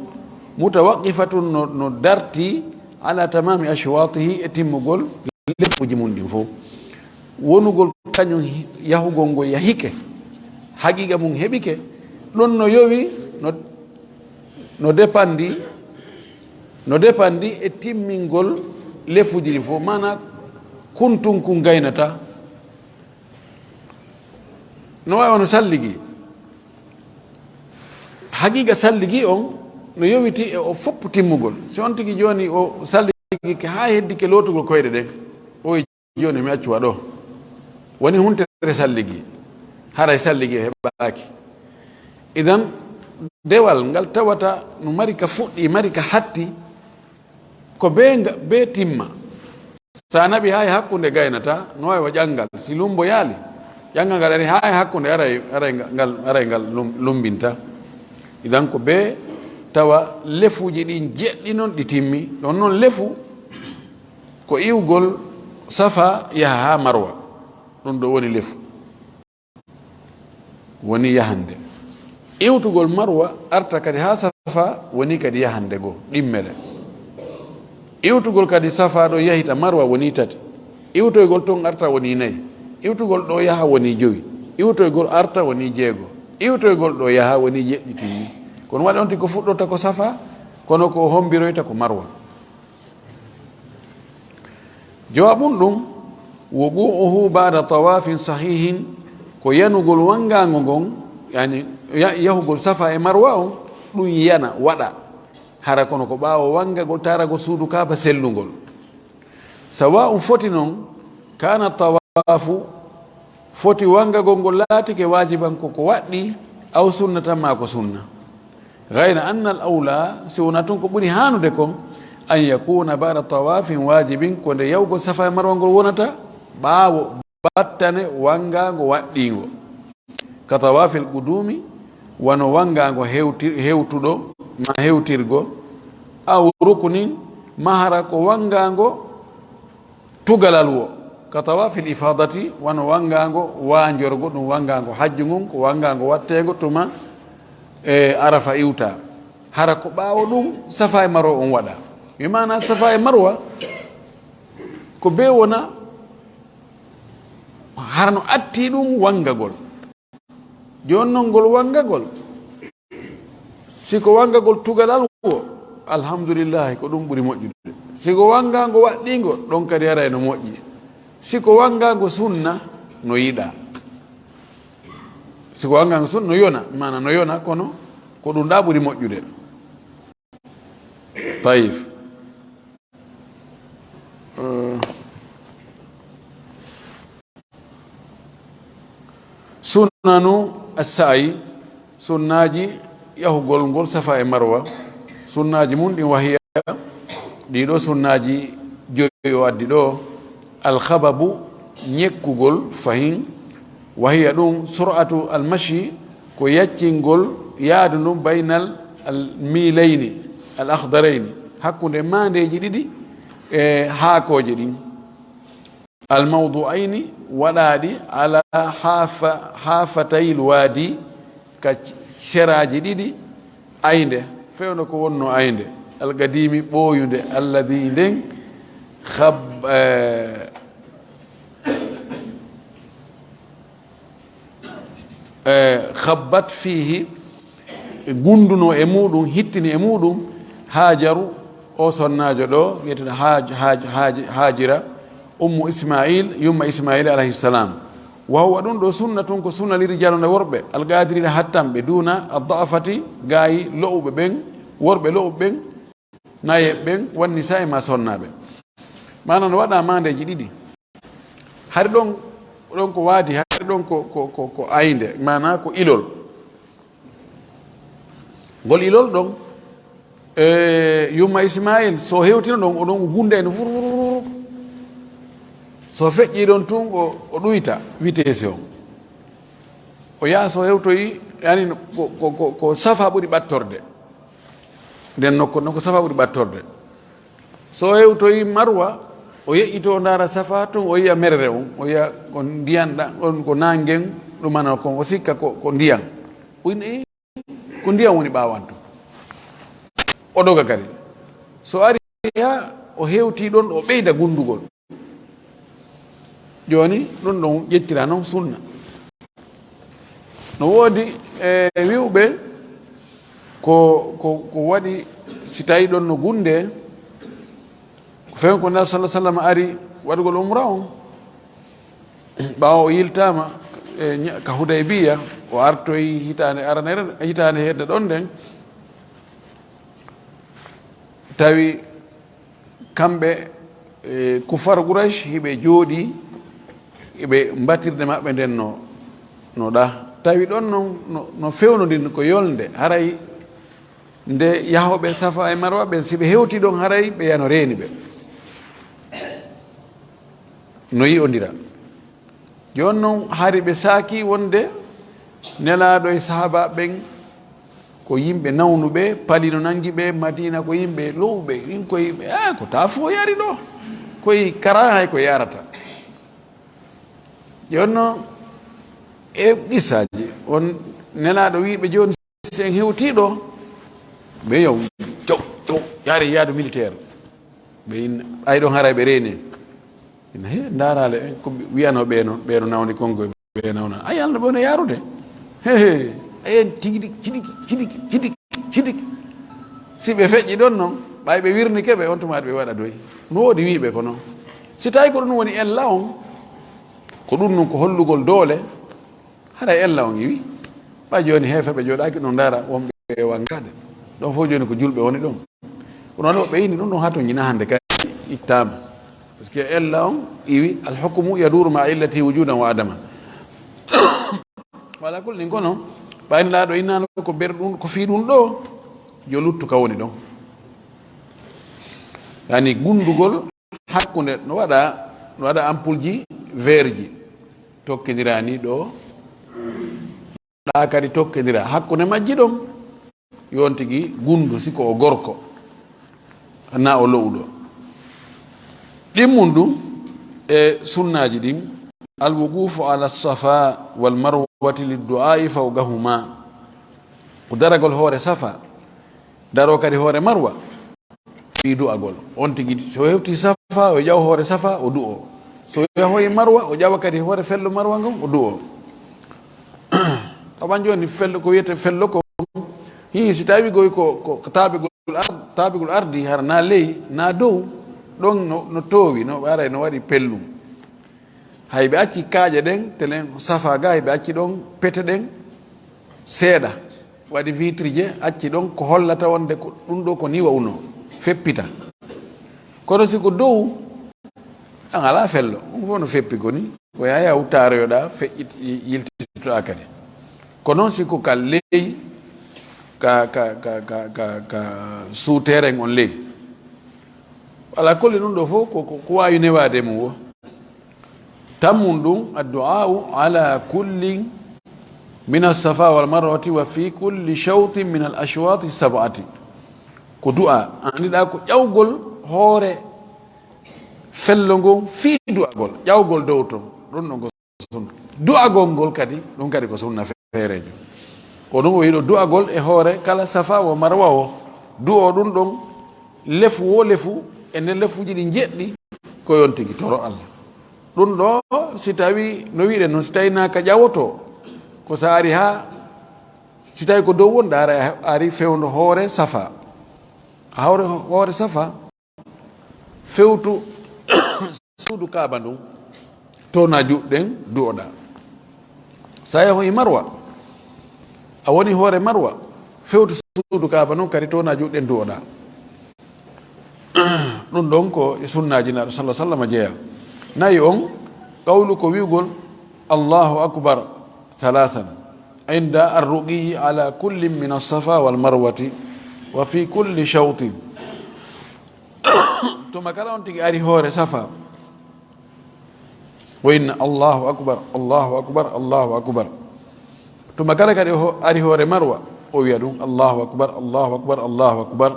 mutawaqqifatun, no, no darti, ala tamami ashwatihi, e timmugol lefuuji mum ɗin fof. Wonugol kañum hi-, yahugol ngol yahike, haqiqa mum heɓike, ɗon no yowi, no, no depandi, no depandi e timmingol lefuuji ɗin fof. Maana kuntunkun gaynata, no waawi wano salligi. Haqiqa salligi on no yowiti e o fopp timmugol. Si on tigi jooni o salligike haa heddike lootugol koyɗe ɗen, o wi'i, "Jooni mi accu wa ɗo." Woni huntere salligi. Haray salligi o heɓaaki. Idan, dewal ngal tawata no mari ka fuɗɗi, mari ka hatti, ko bee nga-, bee timma. Sa naɓi haa e hakkunde gaynata, no waawi wa ƴanngal. Si lumbo yaali, ƴanngal ngal ari haa e hakkunde, aray, aray nga-, ngal, aray ngal lum-, lumbinta. Idan ko bee tawa lefuuji ɗin jeɗɗi non ɗi timmi. Ɗon non lefu ko iwgol Safa yaha haa Marwa. Ɗum ɗo woni lefu. Woni yahande. Iwtugol Marwa arta kadi haa Safa woni kadi yahande goo, ɗimmere. Iwtugol kadi Safa ɗo yahita Marwa woni tati. Iwtoygol ton arta woni nayi. Iwtugol ɗo yaha woni jowi. Iwtoygol arta woni jeego. Iwtoygol ɗo yaha woni jeɗɗi timmi. Kono waɗi on tigi ko fuɗɗorta ko Safa, kono ko hombiroyta ko Marwa. Jawabun ɗum, wuqu'uhu ba'da tawafin sahihin, ko yanugol wangaango ngon, yani ya-, yahugol Safa e Marwa on, ɗum yana, waɗa. Hara kono ko ɓaawo wangagol, taaragol suudu Kaaba sellungol. Sawa'un foti non, kana tawafu, foti wangagol ngol laatike waajiban ko ko waɗɗi, aw sunnatan maa ko sunna. Gayra anna al awla, si wona tun ko ɓuri haanude kon, an yakuna ba'da tawafin wajibin, ko nde yahugol Safa e Marwa ngol wonata, ɓaawo battane wangaango waɗɗiingo. Ka tawafil qudumi, wano wangaango hewti-, hewtuɗo, ma hewtirgo, aw ruknin, ma hara ko wangaango tugalal wo, ka tawafil ifadati, wano wangaango waanjorgo, ɗum wangaango hajju ngun, ko wangaango watteengo tuma e Arafa iwta. Hara ko ɓaawo ɗum Safa e Marwa on waɗa. Mi maana Safa e Marwa ko bee wona hara no atti ɗum wangagol. Jooni non ngol wangagol, si ko wangagol tugalal wo, alhamdulillahi, ko ɗum ɓuri moƴƴude. Si ko wangaango waɗɗiingo, ɗon kadi haray no moƴƴi. Si ko wangaango sunna, no yiɗaa. Si ko wangaango sunna, no yona, maana no yona, kono ko ɗum ɗa ɓuri moƴƴude. Tayif. Sunanu assa'yi, sunnaaji yahugol ngol Safa e Marwa. Sunnaaji mum ɗin wahiya, ɗiɗo sunnaaji joyi o addi ɗo. Alkhababu, ñekkugol fahin. Wahiya ɗum sur'atu almashi, ko yaccingol yaadu ndun baynal al miilayni al akhdarayni, hakkunde maandeeji ɗiɗi e haakooje ɗin. Al mawdu'ayni, waɗaaɗi ala hafa-, hafatayil waadi, ka seraaji ɗiɗi aynde, fewndo ko wonno aynde, al qadimi, ɓooyunde, alladi, nden, khab-, eh, eh, khabbat fihi, gunduno e muɗum, hittini e muɗum, Hajaru, o sonnaajo ɗo, wiyeteeɗo Haj-, Haj-, Haj-, Hajira, ummu Ismail, yumma Ismail alayhi salam. Wa huwa, ɗum ɗo, sunnatun, ko sunna, li rijal, on e worɓe, alqadirina, hattanɓe, duna adda'afati, gaayi lo'uɓe ɓen, worɓe lo'uɓe ɓen, nayeɓe ɓen, wan nisa'i, ma sonnaaɓe. Maana no waɗa maandeeji ɗiɗi. Hari ɗon, ɗon ko waadi, hari ɗon ko, ko, ko, ko aynde, maana ko ilol. Ngol ilol ɗon, e, yumma Ismail, so hewtino ɗon, o ɗon o gunda en fur, fur, fur, fur. So feƴƴi ɗon tun, o, o ɗuyta vitesse on. O yaha so hewtoyi, yani, ko, ko, ko, ko Safa ɓuri ɓattorde. Nden nokku, nokku Safa ɓuri ɓattorde. So hewtoyi Marwa, o yeƴƴito, o ndaara Safa tun, o yiya merre on, o yiya ko ndiyan ɗan, on ko nangen, ɗumana kon, o sikka ko, ko ndiyan. O wi'a, "Ee, ko ndiyan woni ɓaawanto." O doga kadi. So ari ha o hewti ɗon, o ɓeyda gundugol. Jooni, ɗum ɗon ƴettira noon sunna. No woodi e wi'uɓe ko, ko, ko waɗi, si tawi ɗon no gunde, ko feewi ko Nulaaɗo sallallahu alaihi wasallam ari waɗugol umra on, ɓaawo o yiltaama e ña-, ka Hudaybiya, o artoyi hitaande aranere, hitaande hedde ɗon nden, tawi kamɓe, e, kuffar Quraysh, hiɓe jooɗi, hiɓe mbatirde maɓɓe nden no, no ɗa. Tawi ɗon non no, no fewnodin ko yolnde, haray nde yahooɓe Safa e Marwa ɓen, si ɓe hewti ɗon, haray ɓe yano reeni ɓe. No yi'ondira. Jooni non, hari ɓe saaki wonde Nelaaɗo e sahaaba ɓen ko yimɓe nawnuɓe, pali no nangi ɓe, Madina ko yimɓe lo'uɓe, ɗin ko yimɓe, ah, ko taa fo yari ɗo, koye kara hay ko yarata. Jooni non, e qissaaji, on Nelaaɗo wi'i ɓe jooni, si en hewtii ɗo, ɓe yo, cow, cow, yaare yaadu militaire. Ɓe in-, ɓay ɗon haray ɓe reene. Ina he, ndaaraale, eh, ko ɓe wi'anoo ɓe noon, ɓe no nawni konngol, ɓe nawna. Ay, Alla, ɓe no yaarude. He, he, ayen tigidi, cidiki, cidiki, cidiki, cidiki. Si ɓe feƴƴi ɗon noon, ɓay ɓe wirnike ɓe, on tuma ɓe waɗa doy. No woodi wi'ɓe ko noon. Si tawi ko ɗum woni ella on, ko ɗum noon ko hollugol doole, haray ella on iwi. Ɓay jooni heeferɓe jooɗaaki ɗon ndaara wonɓe e wankaade. Ɗon fof jooni ko julɓe woni ɗon. Kono waɗi woɓɓe ini ɗum ɗon haa to ñina hannde kadi ittaama. Parce que ella on iwi, al hukmu yaduru ma illati wujudan wa adaman. Wala kulli kono, ɓay Nelaaɗo innaano ko ber ɗum, ko fii ɗum ɗo, yo luttu ka woni ɗon. Yani gundugol hakkunde no waɗa, no waɗa ampoule ji vert ji tokkindirani ɗo, ɗa kadi tokkindira hakkunde majji ɗon, yon tigi gundu, si ko o gorko, na o lo'uɗo. Ɗimmun ɗum e sunnaaji ɗin, alwuqufu ala safa wal marwati liddu'a'i fawqahuma, ko daragol hoore Safa, daro kadi hoore Marwa, fii du'agol. On tigi, so hewti Safa, o ƴawa hoore Safa, o du'o. So yahoyi Marwa, o ƴawa kadi hoore fello Marwa ngon, o du'o. Tawan jooni fello ko wiyete fello ko, hii, si tawi goy ko, ko, ko taabigol ar-, taabigol ardi, hara na ley, na dow, ɗon no, no toowi, no ɓaray no waɗi pellum. Hay ɓe acci kaaƴe ɗen, telen Safa ga, hay ɓe acci ɗon pete ɗen seeɗa. Waɗi vitre je acci ɗon ko hollata wonde ko ɗum ɗo ko ni wa'uno. feppita. Kono si ko dow, an alaa fello, ɗum fof no feppi ko ni. Ko yaya taroyoɗa feƴƴit yiltitoɗa kadi. Ko noon si ko ka ley, ka ka ka ka ka ka sous-terrain on ley. Ala kulli ɗum ɗo fof ko ko ko wawi newaade mum o. Tammun ɗum addu'a'u ala kulli min as-safa wal marwati wa fi kulli shawtin min al ashwati sab'ati. Ko du'a andiɗa ko ƴawgol hoore fello ngon fii du'agol, ƴawgol dow ton, ɗum ɗon ko sunna. Du'agol ngol kadi, ɗum kadi ko sunna feereejo. Ko ɗum o wiɗo du'agol e hoore kala safa wo marwa o. Du'o ɗum ɗon lefu wo lefu e nder lefuuji ɗi njeɗɗi ko yon tigi toro Allah. Ɗum ɗo si tawi no wiɗen noon si tawi na ka ƴawoto ko sa ari ha si tawi ko dow wonɗa ara a ari fewndo hoore safa. A hawre hoore safa fewtu suudu kaaba ndun towna juuɗe ɗen du'oɗa. Sa yahoyi marwa a woni hoore marwa fewtu suudu kaaba ndun kadi towna juuɗe ɗen du'oɗa. Ɗum ɗon ko e sunnaaji naɗo sallah sallam jeeya. Nayi on qawlu ko wi'ugol allahu akbar thalathan inda arruqiyi ala kullin min assafa wal marwati wa fi kulli shawtin. Tuma kala on tigi ari hoore safa o inna allahu akbar allahu akbar allahu akbar. Tuma kala kadi o ari hoore marwa o wiya ɗum allahu akbar allahu akbar allahu akbar.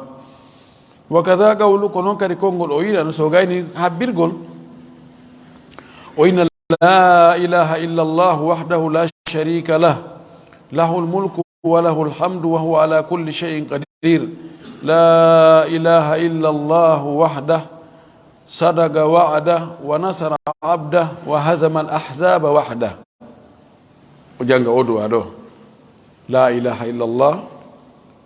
Wa kada qawlu ko noon kadi konngol o wiɗano so gayni habbirgol o inna la ilaha illa allah wahdahu la sharika lah lahul mulku wa lahul hamdu wa huwa ala kulli shay'in qadir. La ilaha illa allah wahdah sadaqa wa'dah wa nasara abdah wa hazama al ahzaba wahdah. O jannga o du'a ɗo la ilaha illa allah.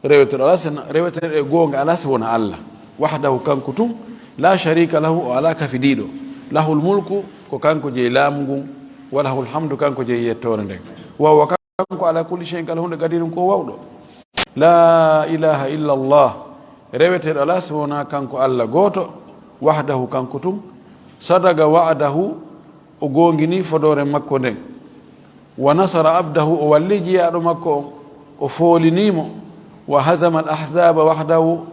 Reweteɗo ala sena reweteɗo e goonga ala si wona allah wahdahu kanko tun la sharika lahu o ala kafidiiɗo. Lahul mulku ko kanko jeyi laamu ngun wa lahul hamdu kanko jeyi yettoore nden. Wa huwa kanko ala kulli shay'in kala hunde qadirun ko wawɗo. La ilaha illa allah reweteɗo ala si wona kanko allah gooto wahdahu kanko tun sadaqa wa'dahu o goongini fodoore makko nden. Wa nasara abdahu o walli jiyaaɗo makko on o foolinii mo. Wa hazama al ahzaba wahdahu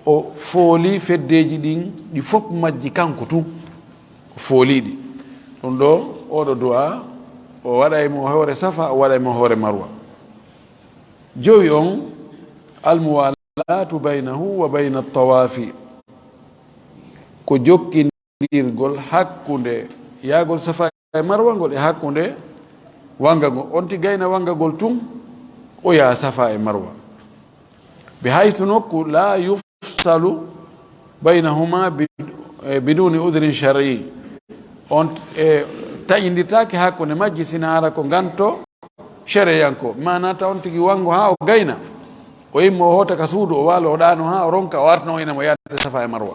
o fooli feddeeji ɗin ɗi fof majji kanko tun o fooliiɗi. Ɗum ɗo oɗo du'a o waɗay mo hoore safa o waɗay mo hoore marwa. Jowi on almuwalatu baynahu wa bayna tawaafi ko jokkindirgol hakkunde yaagol safa e marwa ngol e hakkunde wanga ngol on ti gayna wanga ngol tun o yaha safa e marwa. Bi haythu nokku la yufsalu baynahuma biduni udrin shar'i on e taƴindirtaake hakkunde majji sina hara ko nganto shareyanko mana ta on tigi wango ha o gayna o immo o hoota ka suudu o waalo o ɗaano ha o ronka o artano ina mo yaade safa e marwa.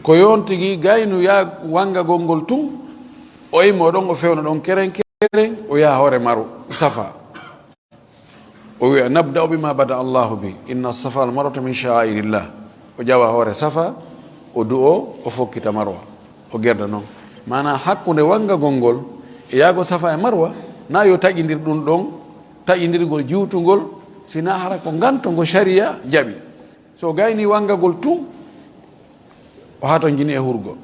Ko yon tigi gaynu ya wangagol ngol tun o immo ɗon o fewna ɗon keren keren o yaha hoore maru safa. O wiya nabda'u bima bada allahu bi inna safa al marwata min sha'airillah. O ƴawa hoore safa o du'o o fokkita marwa o gerda noon. Mana hakkunde wangagol ngol e yaago safa e marwa na yo taƴindir ɗum ɗon taƴindirgol juutungol sina hara ko nganto ngo shariya jaɓi. So gayni wangagol tun o hatonjini e hurgo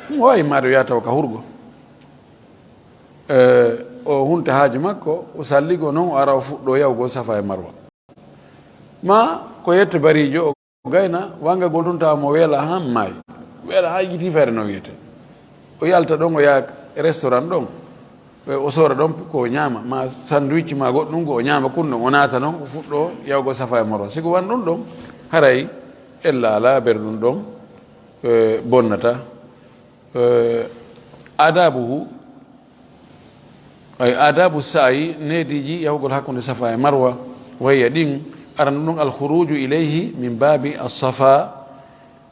ɗum o wawi maade o yaha taw ka hurgo. E, o hunta haaju makko o salligo noon o ara o fuɗɗo yahugol safa e marwa. Ma ko yetto barijo o gayna wangagol tun tawa mo weela han maayi weela ha yiti feere no wiyete. O yalta ɗon o yaha restaurant ɗon o soora ɗon ko o ñaama ma sandwich ma goɗɗum ko o ñaama kun ɗon o naata noon o fuɗɗo yahugol safa e marwa siko wan ɗum ɗon haray ella ala ber ɗum ɗon. E, bonnata. E, adabuhu ay adabu sa'i neediji yahugol hakkunde safa e marwa. Wayya ɗin arana ɗum alkhuruju ilayhi min babi assafa.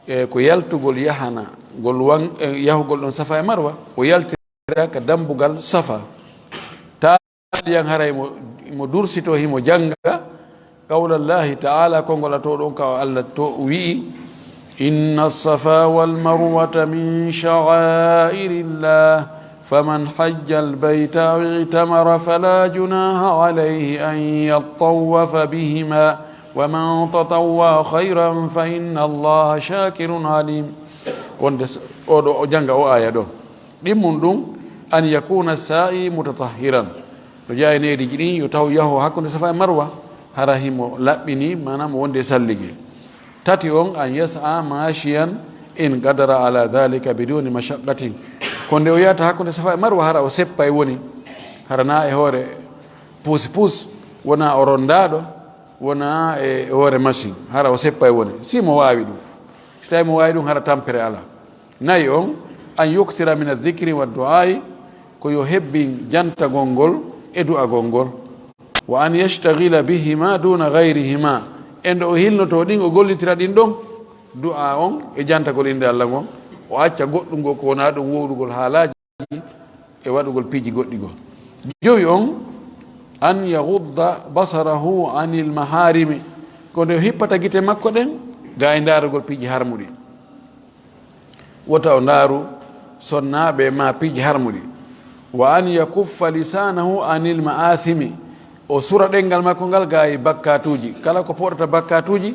E ko yaltugol yahana ngol wan e yahugol ɗon safa e marwa o yaltira ka dambugal safa. Taaliyan haray mo mo dursito himo jannga قول الله تعالى, konngol Allah to ɗon ka Allah to wi'i, إن الصفا والمروة من شعائر الله فمن حج البيت أو اعتمر فلا جناح عليه أن يطوف بهما ومن تطوع خيرا فإن الله شاكر عليم. Wonde s-, oɗo o jannga o aya ɗo, ɗimmun ɗum, أن يكون الساعي متطهرا, no jeyaa e neeriiji ɗin, yo taw yaho hakkunde Safa e Marwa hara himo laɓɓini, maanaam wonde e sallige. Tati on, أن يسعى ماشيا إن قدر على ذلك بدون مشقة, ko nde o yahata hakkunde Safa e Marwa hara o seppay woni, hara na e hoore puus puus, wona o rondaaɗo, wona e hoore machine, hara o seppay woni, si mo waawi ɗum. Si tawi mo waawi ɗum, hara tampere alaa. Nayi on, أن يكثر من الذكر والدعاء, ko yo hebbin jantagol ngol e du'agol ngol. وأن يشتغل بهما دون غيرهما, e nde o hilnotoo ɗin, o gollitira ɗin ɗon, du'a on e jantagol innde Allah ngon, o acca goɗɗungol ko wonaa ɗum, wowlugol haalaaji e waɗugol piiji goɗɗi goo. Jowi on, أن يغض بصره عن المحارم, ko nde o hippata gite makko ɗen gaa e ndaarugol piiji harmuɗi. Wota o ndaaru sonnaaɓe maa piiji harmuɗi. وأن يكف لسانه عن المآثم, o sura ɗemngal makko ngal gaa e bakkaatuuji. Kala ko pooɗata bakkaatuuji,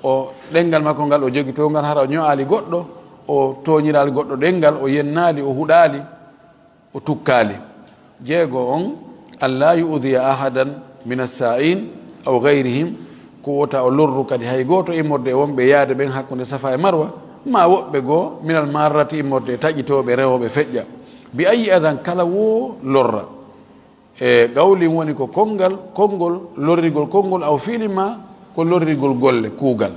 o ɗemngal makko ngal o jogitoo ngal, hara o ño'aali goɗɗo, o tooñiraali goɗɗo ɗemngal, o yennaali, o huɗaali, o tukkaali. Jeego on, أن لا يؤذي أحدا من الساعين أو غيرهم, ko wota o lorru kadi hay gooto immorde e wonɓe yaade ɓen hakkunde Safa e Marwa, maa woɓɓe goo, من المارة, immorde e taƴitooɓe rewooɓe feƴƴa. بأي أذى, kala woo lorra. E qawlin woni ko konngol, konngol, lorrigol konngol, أو فعل, maa ko lorrigol golle, kuugal.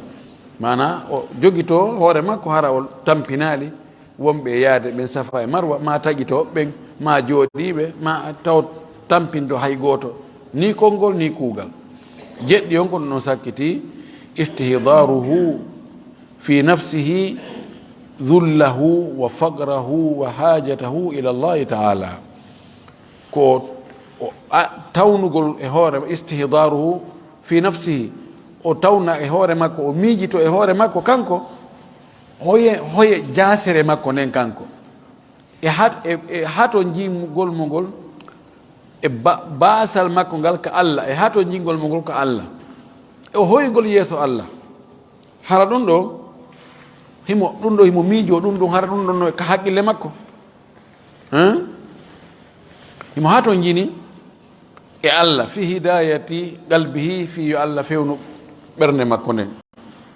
Maanaa o jogitoo hoore makko hara o tampinaali wonɓe e yaade ɓen Safa e Marwa, maa taƴitooɓe ɓen, maa jooɗiiɓe, maa taw tampinto hay gooto, ni konngol, ni kuugal. Jeɗɗi on ko ɗum ɗon sakkiti, استحضاره في نفسه ذله وفقره وحاجته إلى الله تعالى. Ko o, a, tawnugol e hoore, استحضاره في نفسه, o tawna e hoore makko, o miijito e hoore makko kanko, hoye, hoye jaasere makko nden kanko, e hat-, e, e hatonjingol mo ngol, e ba-, baasal makko ngal ka Allah, e hatonjingol mo ngol ka Allah, e o hoygol yeeso Allah. Hara ɗum ɗo, himo, ɗum ɗo himo miijoo ɗum ɗum, hara ɗum ɗon no ka haqqille makko. Hein? Himo hatonjini e Allah, في هداية قلبه, fii yo Allah fewnu ɓernde makko nden.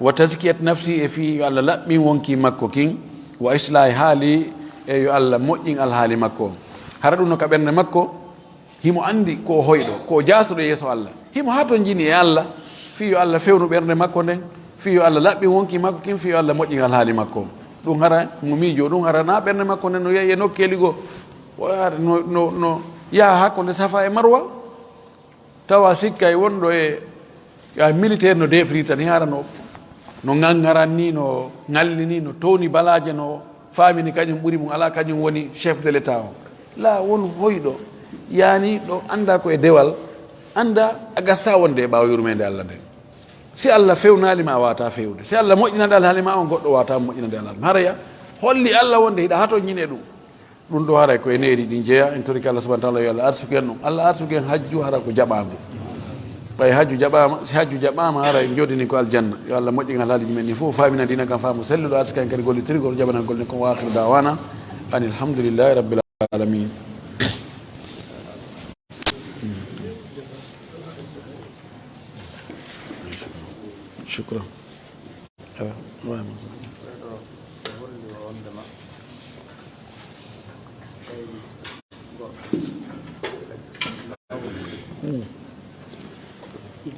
وتزكية نفسه, e fii yo Allah laɓɓin wonkii makko kin. وإصلاح حاله, e yo Allah moƴƴin alhaali makko on. Hara ɗum no ka ɓernde makko, himo anndi ko o hoyɗo, ko o jaasuɗo yeeso Allah. Himo hatonjini e Allah, fii yo Allah fewnu ɓernde makko nden, fii yo Allah laɓɓin wonkii makko kin, fii yo Allah moƴƴin alhaali makko on. Ɗum hara mo miijoo, ɗum hara na ɓernde makko nden no yahi e nokkeeli goo. O yaha no, no, no yaha hakkunde Safa e Marwa, tawa sikkay wonɗo e, ya militaire no defrita ni, hara no, no ŋaŋŋaran ni, no ŋalli ni, no towni balaaje, no faamini kañum ɓuri mum, alaa kañum woni chef de l'État on. La, won hoyɗo, yaani ɗo annda ko e dewal, annda a gasa wonde e ɓaawo yurmeende Allah nden. Si Allah fewnaali ma, a waawataa fewde. Si Allah moƴƴinaali alhaali ma on, goɗɗo waawataa moƴƴinande alhaali ma. Hara ya holli Allah wonde hiɗa hatonjini e ɗum. Ɗum ɗo haray ko e neeri ɗin jeyaa. En torike Allah subhanahu wa taala yo Allah arsuku en ɗum. Allah arsuku en hajju hara ko jaɓaango. Ɓay hajju jaɓaama, si hajju jaɓaama, hara en jooɗini ko aljanna. Yo Allah moƴƴin halaaliji men ɗin fof, faamina diina kan faamu selluɗo, arsika en kadi gollitirgol, jaɓanangol ɗin kon. Wa akhiru da'wana anil hamdulillahi rabbil alamin. Shukran.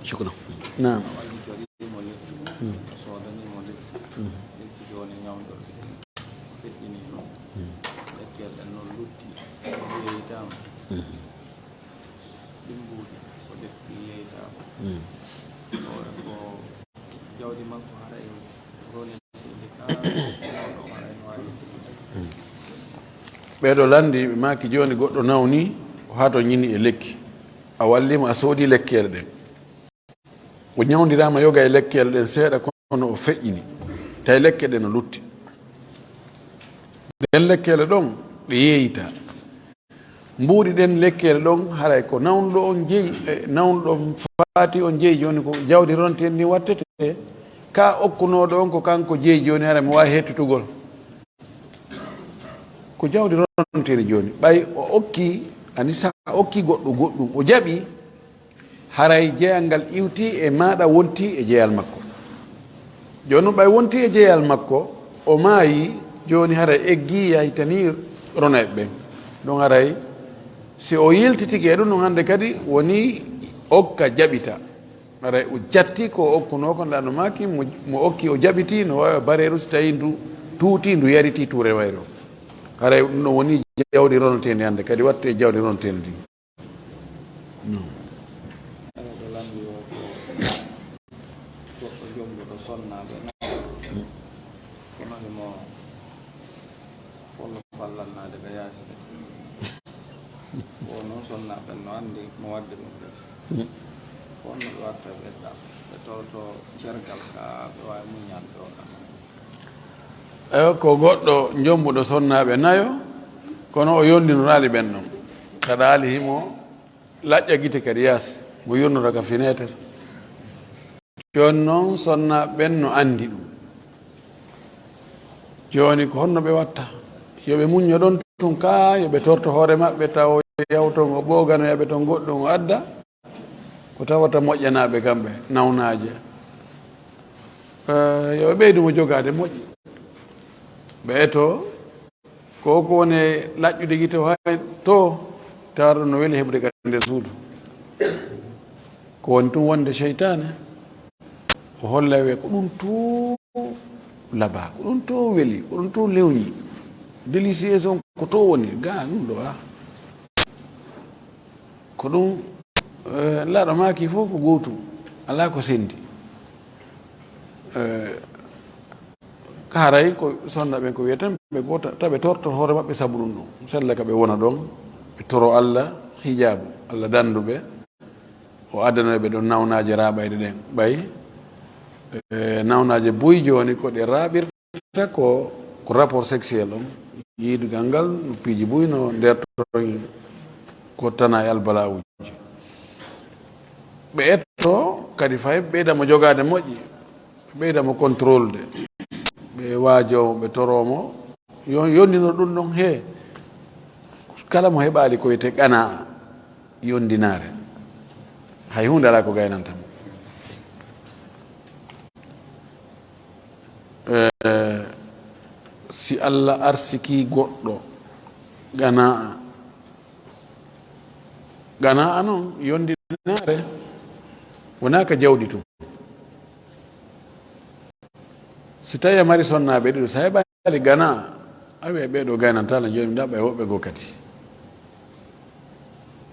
Shukran. Naam. Ɗimbuuji ko defti yeytaama. Hoore ko jawdi makko hara e ronirde haa mawɗo hara e waawi. Ɓeeɗo lanndi, ɓe maaki jooni goɗɗo nawni, o hatonjini e lekki. A walli mo, a soodi lekkeele ɗen. O ñawndiraama yoga e lekkeele ɗen seeɗa, kono o feƴƴini. Tawi lekke ɗen no lutti. Ɗen lekkeele ɗon, ɗe yeeyitaa. Mbuuɗi ɗen lekkeele ɗon, haray ko nawnuɗo on jeyi, e nawnuɗo on faati on jeyi. Jooni ko jawdi ronteeri ndin wattetee. Ka okkunooɗo on ko kanko jeyi, jooni haray mo waawi hettitugol. Ko jawdi ronteeri jooni. Ɓay o okki, ani sa a okki goɗɗo goɗɗum, o jaɓi, haray jeyal ngal iwti e maaɗa, wonti e jeyal makko. Jooni non ɓay wonti e jeyal makko, o maayi, jooni haray eggi yahitanii ronayɓe ɓen. Ɗum haray si o yiltitike e ɗum ɗum hannde kadi woni okka jaɓita. Haray o jatti ko o okkunoo ko, ndaa no maaki mo, mo okki o jaɓiti, no waawi bareeru si tawii ndu tuuti, ndu yaritii tuure wayro. Haray ɗum ɗon woni jawdi ronoteendi hannde, kadi waɗte jawdi ronoteendi ndi. Non. Eɗo lamndi o ko goɗɗo jombuɗo sonnaaɓe nayo. Kono himo hollo fallannaade ka yaasi de. Ko noon sonnaaɓe no anndi mo waɗde ɗum de. Ko honno ɓe watta ɓe ɗa-, ɓe tawto cergal ka ɓe waawi muññande o kam. Eyo, ko goɗɗo jombuɗo sonnaaɓe nayo, kono o yondinoraali ɓen ɗon. Kaɗaali himo laƴƴa gite kadi yaasi, mo yurnora ka fenêtre. Jooni non sonnaaɓe ɓen no anndi ɗum. Jooni ko honno ɓe watta? Yo ɓe muñño ɗon tun ka, yo ɓe torto hoore maɓɓe, taw o yawton o ɓooganoya ɓe ton goɗɗum o adda. Ko tawata moƴƴanaaɓe kamɓe, nawnaaje. Eh, yo ɓe ɓeydu mo jogaade moƴƴi. Ɓe eto, ko ko woni laƴƴude gite o hay to, tawa ɗum no weli heɓude ka nder suudu. Ko woni tun wonde seytaane, o holla wiya ko ɗum to labaa, ko ɗum to weli, ko ɗum to lewñi. Délicieuse on ko to woni, ga ɗum ɗo, ah. Ko ɗum, eh, laaɗo maaki fof ko gootum, alaa ko sendi. Eh, ka haray ko sonna ɓen ko wiyeten ɓe gota, ta ɓe torto hoore maɓɓe sabu ɗum ɗum. Sella ka ɓe wona ɗon, ɓe toro Allah hijaabu, Allah dandu ɓe, o addana ɓe ɗon nawnaaje raaɓayɗe ɗen. Ɓay, eh, nawnaaje buy jooni ko ɗe raaɓirta ko, ko rapport sexuel on, yiidugal ngal, noppiiji buy no ndertoy ko tana e albala'uuji. Ɓe etto kadi fay ɓeyda mo jogaade moƴƴi, ɓeyda mo contrôle de. Ɓe waajoo mo, ɓe toroo mo, yo-, yondino ɗum ɗon he kala mo heɓaali ko wiyetee qanaa yondinaare. Hay huunde alaa ko gaynanta mo. Eh, si Allah arsiki goɗɗo qanaa, qanaa non yondinaare wonaa ka jawdi tun. Si tawi a mari sonnaaɓe ɗiɗo, sa heɓaali qanaa, a wiya ɓee ɗoo gaynantaa lan jooni, mi ɗaɓɓa e woɓɓe goo kadi.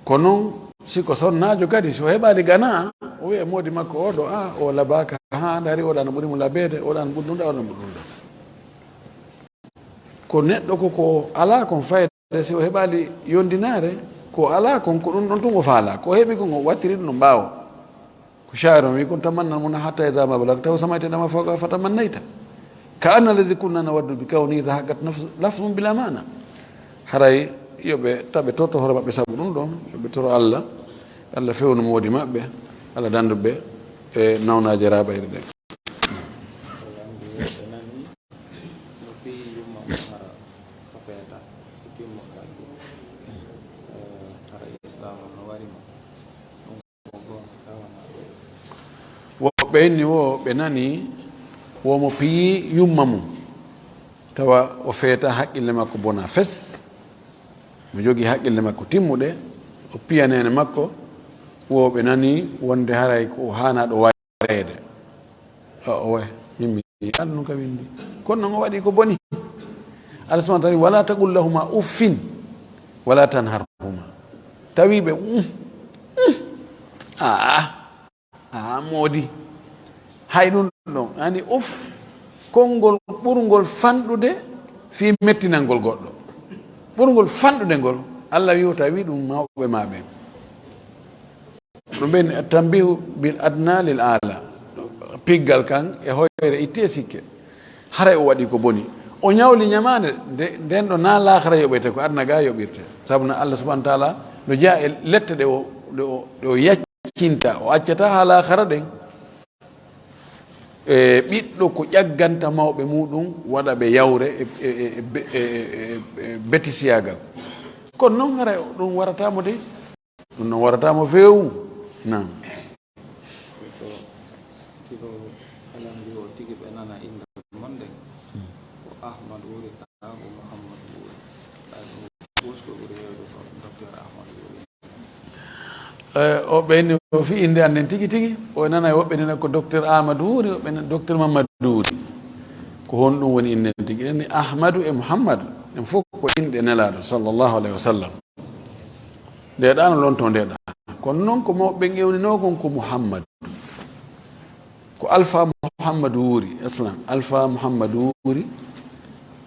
Ko non, si ko sonnaajo kadi, si o heɓaali qanaa, o wiya moodi makko oo ɗoo, a, o labaaka, haa, ndaari, oo ɗoo no ɓuri mo labeede, oo ɗoo no ɓuri ɗum ɗoo, oo ɗoo no ɓuri ɗum ɗoo. Ko neɗɗo ko, ko alaa kon fayda, si o heɓaali yondinaare, ko alaa kon, ko ɗum ɗon tun o faalaa. Ko o heɓi kon, o wattiri ɗum ɗon ɓaawo. Ko shaa'ir on wi'i, "كن تمنى المنى حتى إذا ما بلغته سمعت النداء فوقها فتمنيت. كأن الذي كنا نود بكونه إذا حقت نفس-، لفظ بلا معنى." Haray yo ɓe taɓe torto hoore maɓɓe sabu ɗum ɗon, yo ɓe toro Allah, Allah fewnu moodi maɓɓe, Allah dandu ɓe e nawnaaje raaɓayɗe ɗen. Woɓɓe inni wo ɓe nani wo mo piyi yumma mum, tawa o feeta haqqille makko bona fes, mo jogi haqqille makko timmuɗe, o piya neene makko, wo ɓe nani wonde haray ko o haanaɗo wareede. O, o wayi, min mi yi'aali ɗum ka winndi. Kono noon o waɗi ko boni. Allah subhanahu wa ta'ala, "ولا تقل لهما أف ولا تنهرهما." Tawi ɓe, "Mm, mm, aa, aa, moodi." Hay ɗum ɗon, ani uf, konngol ɓurngol fanɗude fii mettinangol goɗɗo. Ɓurngol fanɗude ngol, Allah wi'i, "Tawi ɗum mawɓe maa ɓen." Ɗum ɓen tanbihu bil adna lil ala. Piggal kan e hoyre itti e sikke. Haray o waɗi ko boni. O ñawli ñamaande, nde, nden ɗo na laakhara yoɓete, ko adna ga yoɓirte. Sabu na Allah subhanahu wa ta'ala no jeyaa e lette ɗe o, ɗe o, ɗe o yaccinta, o accata haa laakhara ɗen. E ɓiɗɗo ko ƴagganta mawɓe muɗum, waɗa ɓe yawre e, e, e, e be-, e, e, e, e betisiyaagal. Kono noon haray ɗum warata mo de. Ɗum noon warata mo feewu. Naam. Ko tigi o, alamndi o tigi ɓe nana innde mon nde. Ko Ahmad Wuri, kaa ko Muhammad Wuri. Kaa ɗum fof ko ɓuri heewde ko Docteur Ahmad Wuri. Eh, o ɓeyni o fii innde an nden tigi tigi. O nana e woɓɓe nena ko Docteur Amadou Wuri, woɓɓe nena Docteur Mamadou Wuri. Ko honɗum woni innde nden tigi? Enen Ahmadu e Muhammadu, ɗen fof ko inɗe Nelaaɗo, sallallahu alayhi wa sallam. Ndeeɗa no lonto ndeeɗa. Kono noon ko mawɓe ɓen ewninoo kon ko Muhammadu. Ko Alfa Muhammadu Wuri, aslan. Alfa Muhammadu Wuri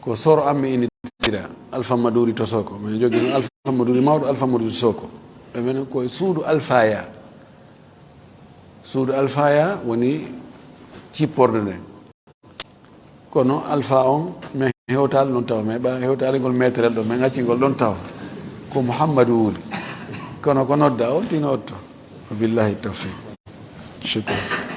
ko soro amme initira. Alfa Maduri to Soko. Min jogii noon Alfa Maduri mawɗo, Alfa Maduri Soko. Ɓe menen ko e suudu Alfaya. Suudu Alfaya woni cipporde nden. Kono Alfa on, min hewtaali noon tawa, min ɓa hewtaali ngol meterel ɗo, min acci ngol ɗon tawa. Ko Muhammadu Wuri. Kono ko nodda, o tino otto. Wa billahi tawfiq. Shukran.